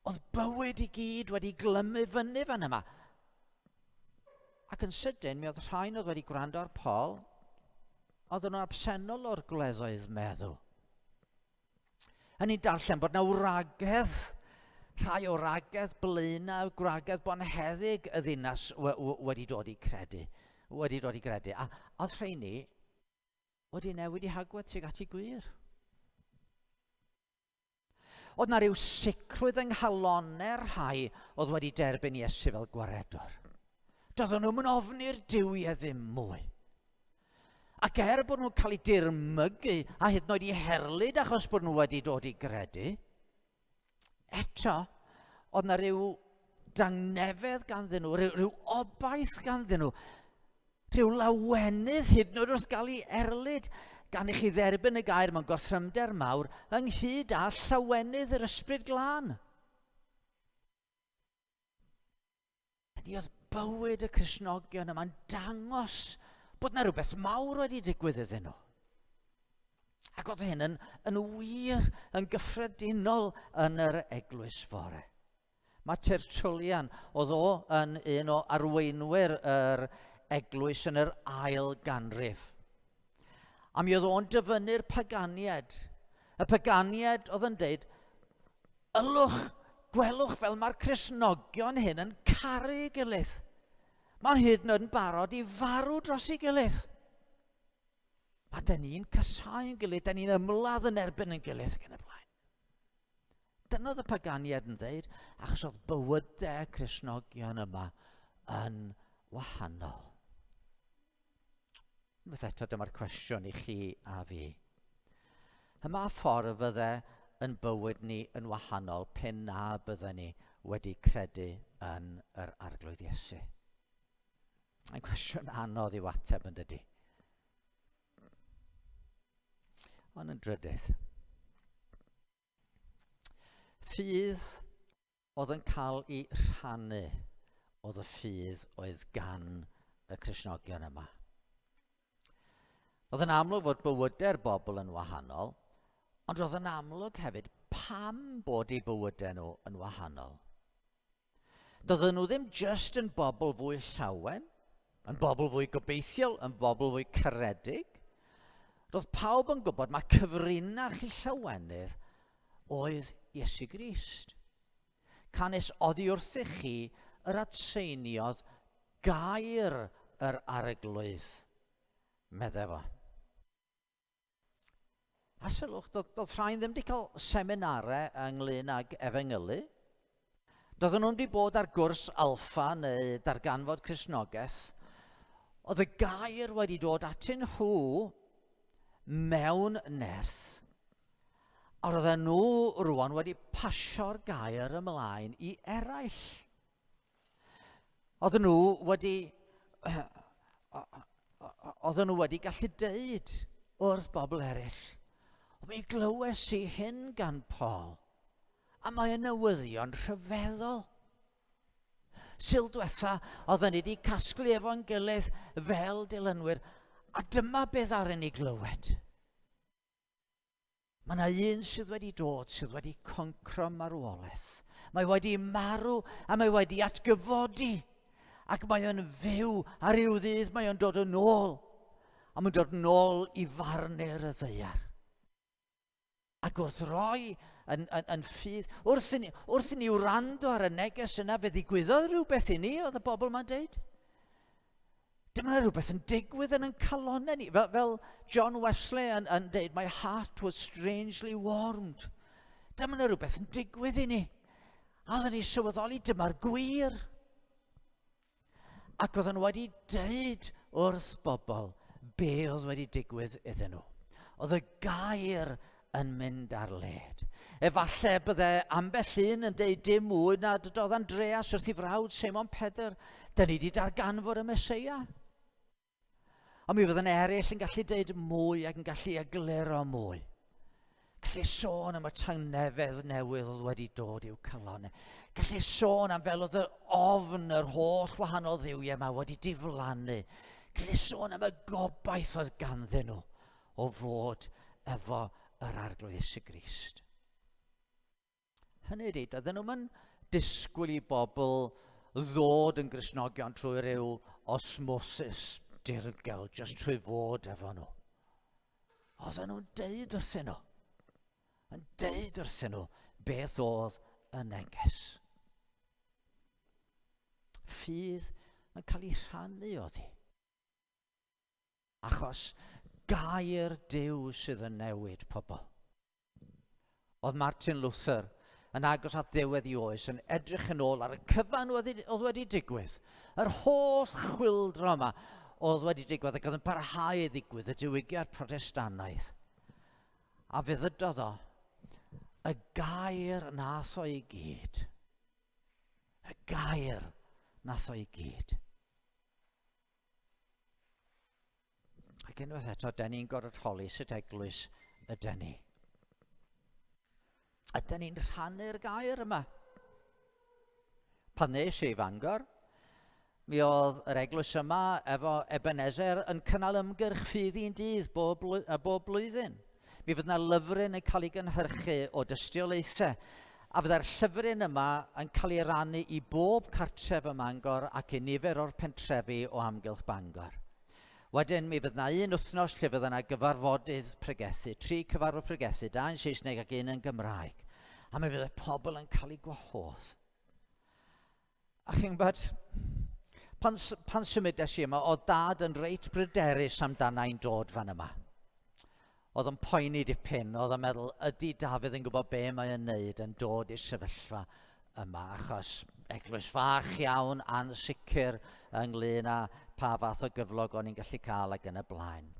Oedd bywyd i gyd wedi glymu fyny fan yma. Ac yn sydyn, mi oedd rhain oedd wedi gwrando ar Paul, oedd nhw'n absennol o'r gwleddoedd meddw. A ni'n darllen bod na wragedd, rhai o wragedd blaenau, gwragedd bonheddig y ddinas wedi dod i credu. Wedi dod i gredu. A oedd rheini wedi newid i hagwedd tuag at i gwir. Oedd na ryw sicrwydd yng nghalonau'r rhai oedd wedi derbyn Iesu fel gwaredwr. Doedden nhw'n ofni'r duwiau ddim mwy. Ac er bod nhw'n cael eu dirmygu a hyd yn oed i herlid achos bod nhw wedi dod i gredu, eto, oedd na rhyw dangnefedd ganddyn nhw, rhyw, rhyw obaith ganddyn nhw, rhyw lawenydd hyd yn oed wrth gael ei erlid, gan i chi dderbyn y gair mewn gorthrymder mawr, ynghyd â llawenydd yr ysbryd glân. Hynny oedd bywyd y Cristnogion yma'n dangos bod yna rhywbeth mawr wedi digwydd iddyn nhw. Ac oedd hyn yn, yn wir yn gyffredinol yn yr eglwys fore. Mae Tertullian, oedd o yn un o arweinwyr yr eglwys yn yr ail ganrif. A mi oedd o'n dyfynnu'r paganiad. Y paganiad oedd yn deud, Ylwch, gwelwch fel mae'r Cristnogion hyn yn caru ei gilydd. Mae'n hyd yn oed yn barod i farw dros ei gilydd. A dyn ni'n casáu'n gilydd, dyn ni'n ymladd yn erbyn yn gilydd ac yn y blaen. Dyna oedd y paganiad yn dweud, achos oedd bywydau Cristnogion yma yn wahanol. Unwaith eto, dyma'r cwestiwn i chi a fi. Ym mha ffordd fydde yn bywyd ni yn wahanol pe na bydden ni wedi credu yn yr Arglwydd Iesu? Mae'n cwestiwn anodd i'w ateb yn dydy. Ond yn drydydd, ffydd oedd yn cael ei rhannu oedd y ffydd oedd gan y Cristnogion yma. Oedd yn amlwg fod bywydau'r bobl yn wahanol, ond roedd yn amlwg hefyd pam bod eu bywydau nhw yn wahanol. Doedden nhw ddim jyst yn bobl fwy llawen, yn bobl fwy gobeithiol, yn bobl fwy caredig. Roedd pawb yn gwybod mae cyfrinach i llawenydd oedd Iesu Grist. Canys oddi wrthych chi yr atseiniodd gair yr arglwydd, meddai fo. A sylwch, doedd, doedd rhain ddim wedi cael seminarau ynglyn ag efengylu. Doedden nhw'n wedi bod ar gwrs alfa neu darganfod Cristnogaeth. Oedd y gair wedi dod atyn nhw mewn nerth. A roedden nhw rwan wedi pasio'r gair ymlaen i eraill. Oedden nhw wedi... Oedden nhw wedi gallu deud wrth bobl eraill, o mi glywes i hyn gan Paul, a mae yn newyddion rhyfeddol. Sul diwetha, oedden ni wedi casglu efo'n gilydd fel dilynwyr, a dyma beth ar ni glywed. Mae yna un sydd wedi dod, sydd wedi concro marwolaeth. Mae wedi marw a mae wedi atgyfodi. Ac mae o'n fyw a rhyw ddydd mae o'n dod yn ôl. A mae'n dod yn ôl i farnu'r y ddeiar. Ac wrth roi yn, yn, yn ffydd, wrth i ni, wrth i ni wrando ar y neges yna, fe ddigwyddodd rhywbeth i ni, oedd y bobl ma'n deud. Dyma rhywbeth yn digwydd yn ein calonnau ni. Fel, fel John Wesley yn, yn deud, my heart was strangely warmed. Dyma rhywbeth yn digwydd i ni. A oedden ni sylweddoli, dyma'r gwir. Ac oedden nhw wedi deud wrth bobl be oedd wedi digwydd iddyn nhw. Oedd y gair yn mynd ar led. Efallai bydde ambell un yn deud dim mwy na dydodd Andreas wrth i frawd Seimon Pedr, da ni wedi darganfod y Meseia. Ond mi fydden eraill yn gallu deud mwy ac yn gallu egluro mwy. Gallu sôn am y tangnefedd newydd oedd wedi dod i'w calonau. Gallu sôn am fel oedd yr ofn yr holl wahanol ddiwiau yma wedi diflannu. Gallu sôn am y gobaith oedd ganddyn nhw o fod efo yr Arglwydd Iesu Grist. Hynny ydy, doedden nhw'n disgwyl i bobl ddod yn Gristnogion trwy ryw osmosis dirgel, jyst trwy fod efo nhw. Oedden nhw'n deud wrthyn nhw, yn deud wrthyn nhw beth oedd y neges. Ffydd yn cael ei rhannu oedd hi. Achos gair Duw sydd yn newid pobl. Oedd Martin Luther yn agos at ddiwedd ei oes yn edrych yn ôl ar y cyfan oedd wedi digwydd. Yr holl chwildro yma oedd wedi digwydd ac oedd yn parhau i ddigwydd, y diwygiad Protestannaidd. A fe ddydodd o, y gair nath o i gyd. Y gair nath o i gyd. Ac unwaith eto, da ni'n gorfod holi sut eglwys ydy ni. Ydy ni'n rhannu'r gair yma? Pan nes i Fangor, mi oedd yr eglwys yma efo Ebenezer yn cynnal ymgyrch ffydd un dydd bob, bob blwyddyn. Mi fydd yna lyfryn yn cael ei gynhyrchu o dystiolaethau, a fyddai'r llyfryn yma yn cael ei rannu i bob cartref ym Mangor ac i nifer o'r pentrefi o amgylch Bangor. Wedyn mi fydd yna un wythnos lle fydd yna gyfarfodydd pregethu, tri cyfarfod pregethu, dau yn Saesneg ac un yn Gymraeg. A mi fydd y pobl yn cael eu gwahodd. A chi'n gwybod, pan, pan symudes i yma, oedd dad yn reit bryderus amdana i'n dod fan yma. Oedd yn poeni dipyn, oedd yn meddwl, ydy Dafydd yn gwybod be mae yn neud yn dod i'r sefyllfa yma, achos eglwys fach iawn, ansicr ynglyn â pa fath o gyflog o'n i'n gallu cael ac yn y blaen.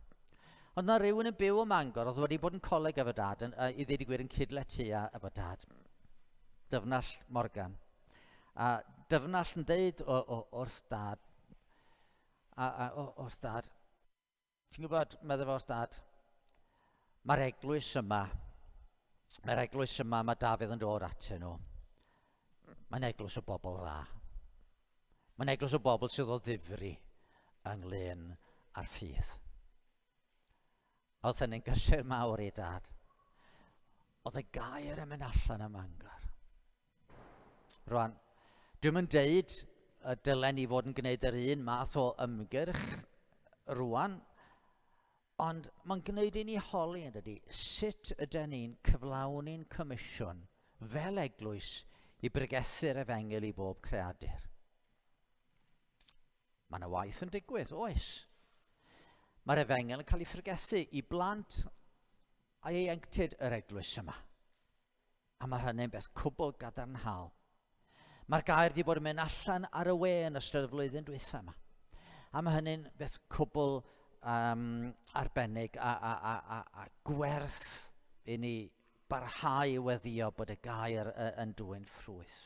Ond na rhywun yn byw ym Mangor oedd wedi bod yn coleg efo dad, yn, uh, i ddweud y gwir yn cydletia efo dad. Dyfnall Morgan. A Dyfnall yn deud o, o, wrth dad, a wrth dad. Ti'n gwybod, meddwl fo wrth dad, mae'r eglwys yma, mae'r eglwys yma mae Dafydd yn dod atyn nhw. Mae'n eglwys o bobl dda. Mae'n eglwys o bobl sydd o ddifri ynglyn â'r ffydd. Oedd hynny'n gysur mawr i dad. Oedd y gair yn mynd allan ym Mangor. Rwan, dwi'm yn deud y dylen ni fod yn gwneud yr un math o ymgyrch rwan, ond mae'n gwneud i ni holi yn dydy, sut ydyn ni'n cyflawni'n comisiwn fel eglwys i bregethu'r efengyl i bob creadur? Mae yna waith yn digwydd, oes. Mae'r efengyl yn cael ei phregethu i blant a ieuenctid yr eglwys yma. A mae hynny'n beth cwbl gadarnhaol. Mae'r gair wedi bod yn mynd allan ar y we yn ystod y flwyddyn dwytha yma. A mae hynny'n beth cwbl arbennig a gwerth i ni barhau i weddio bod y gair yn dwyn ffrwyth.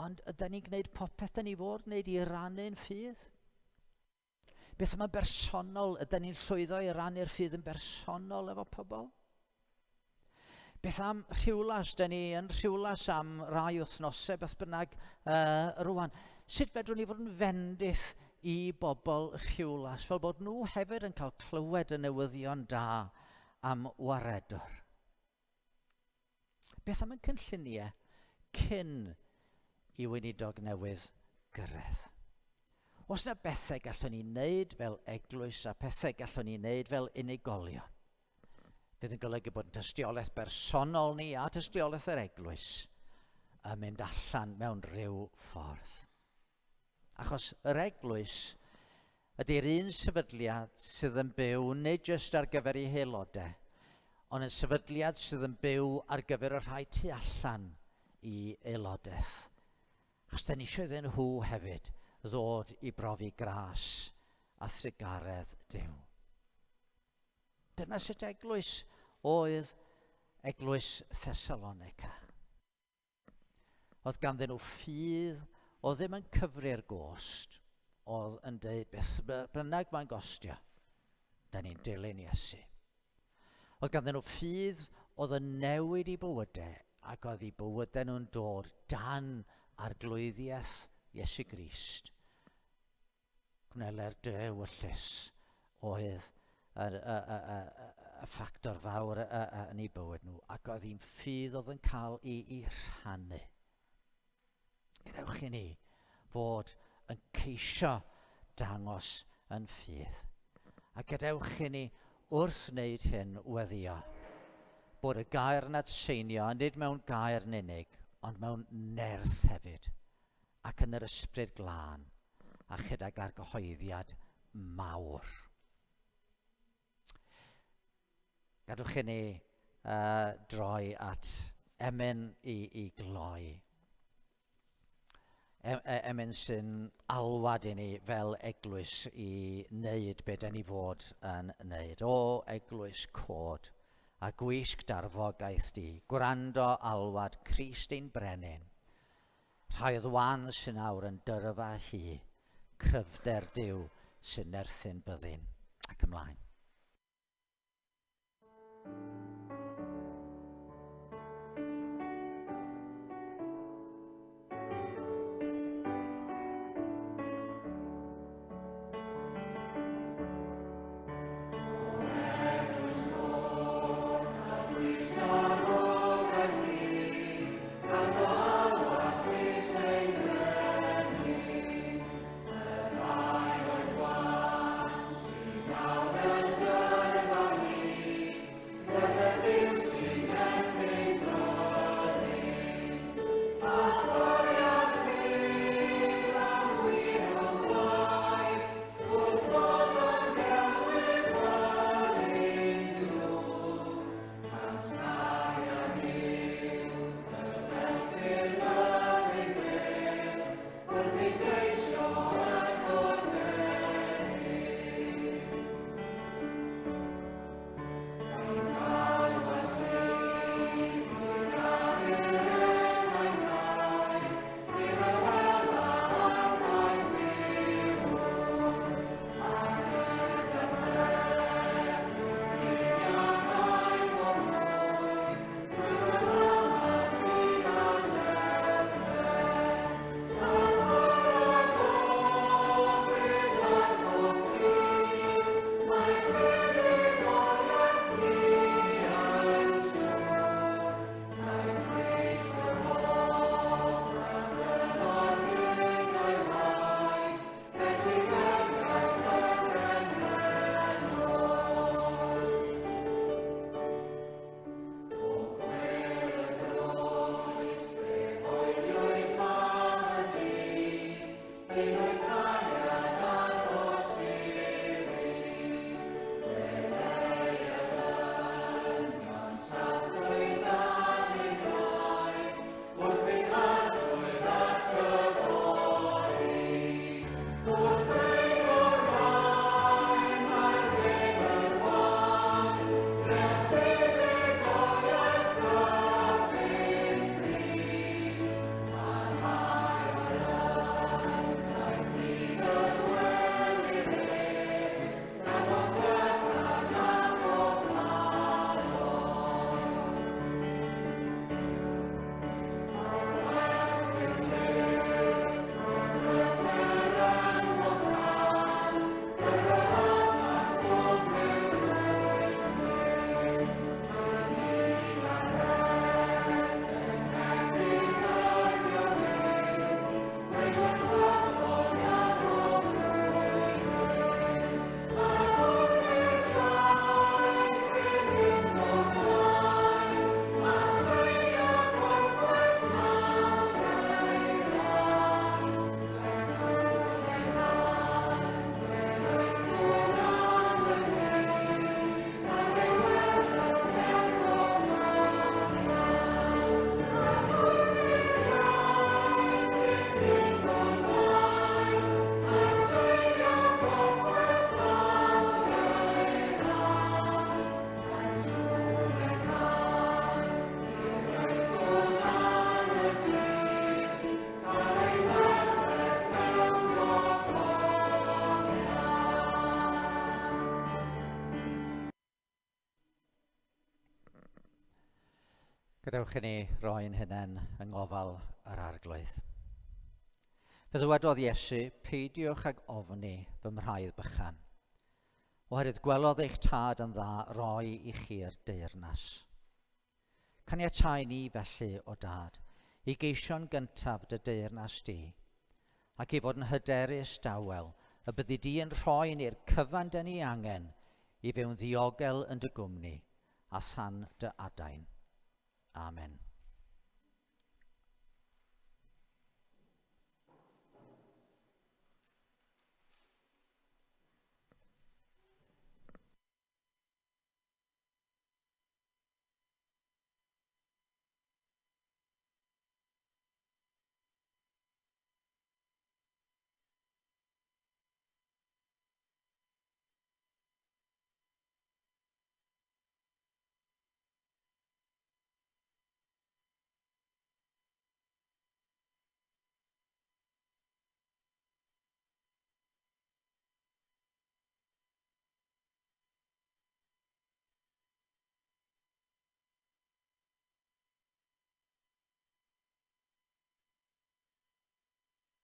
Ond ydyn ni'n gwneud popeth dyn ni fod wneud i rannu'n ffydd? Beth am yn bersonol? Ydyn ni'n llwyddo i rannu'r ffydd yn bersonol efo pobl? Beth am Rhiwlas? Dyn ni yn Rhiwlas am rai wythnosau, beth bynnag rwan. Sut fedrwn ni fod yn fendith i bobl Rhiwlas, fel bod nhw hefyd yn cael clywed y newyddion da am waredwr? Beth am y cynlluniau cyn i weinidog newydd gyrraedd? Os yna bethau gallwn ni wneud fel eglwys a pethau gallwn ni wneud fel unigolion, fydd yn golygu bod yn tystiolaeth bersonol ni a tystiolaeth yr eglwys yn mynd allan mewn rhyw ffordd. Achos yr eglwys ydy'r un sefydliad sydd yn byw nid jyst ar gyfer ei haelodau, ond yn sefydliad sydd yn byw ar gyfer y rhai tu allan i aelodaeth. Achos da ni eisiau iddyn nhw hefyd ddod i brofi gras a thrugaredd Duw. Dyna sut eglwys oedd eglwys Thessalonica. Oedd ganddyn nhw ffydd oedd ddim yn cyfri'r gost, oedd yn dweud beth bynnag mae'n gostio, da ni'n dilyn Iesu. Oedd ganddyn nhw ffydd oedd yn newid i bywydau ac oedd i bywydau nhw'n dod dan arglwyddiaeth Iesu Grist. Gwneler dy ewyllys oedd y, y, y, y, y ffactor fawr yn eu bywyd nhw, ac oedd hi'n ffydd oedd yn cael ei, ei rhannu. Gadewch i ni fod yn ceisio dangos yn ffydd. A gadewch i ni wrth wneud hyn weddio bod y gair yn atseinio, nid mewn gair yn unig, ond mewn nerth hefyd, ac yn yr ysbryd glân, a chydag argyhoeddiad mawr. Gadwch i ni droi at emyn i, i gloi. E, e, emyn sy'n alwad i ni fel eglwys i wneud be da ni fod yn wneud. O eglwys cod a gwisg darfogaeth di, gwrando alwad Crist ein brenin. Rhai oedd wan sy'n awr yn dyrfa hi, cryfder Duw sy'n nerthu'n byddin. Ac ymlaen. Gadewch i ni roi'n hunain yng ngofal yr Arglwydd. Fe ddywedodd Iesu, peidiwch ag ofni fy mhraidd bychan, oherwydd gwelodd eich tad yn dda roi i chi'r deyrnas. Caniatau ni felly, o dad, i geisio'n gyntaf dy deyrnas di, ac i fod yn hyderus dawel y byddi di yn rhoi ni'r cyfan dyn ni angen i fyw'n ddiogel yn dy gwmni, a than dy adain. Amen.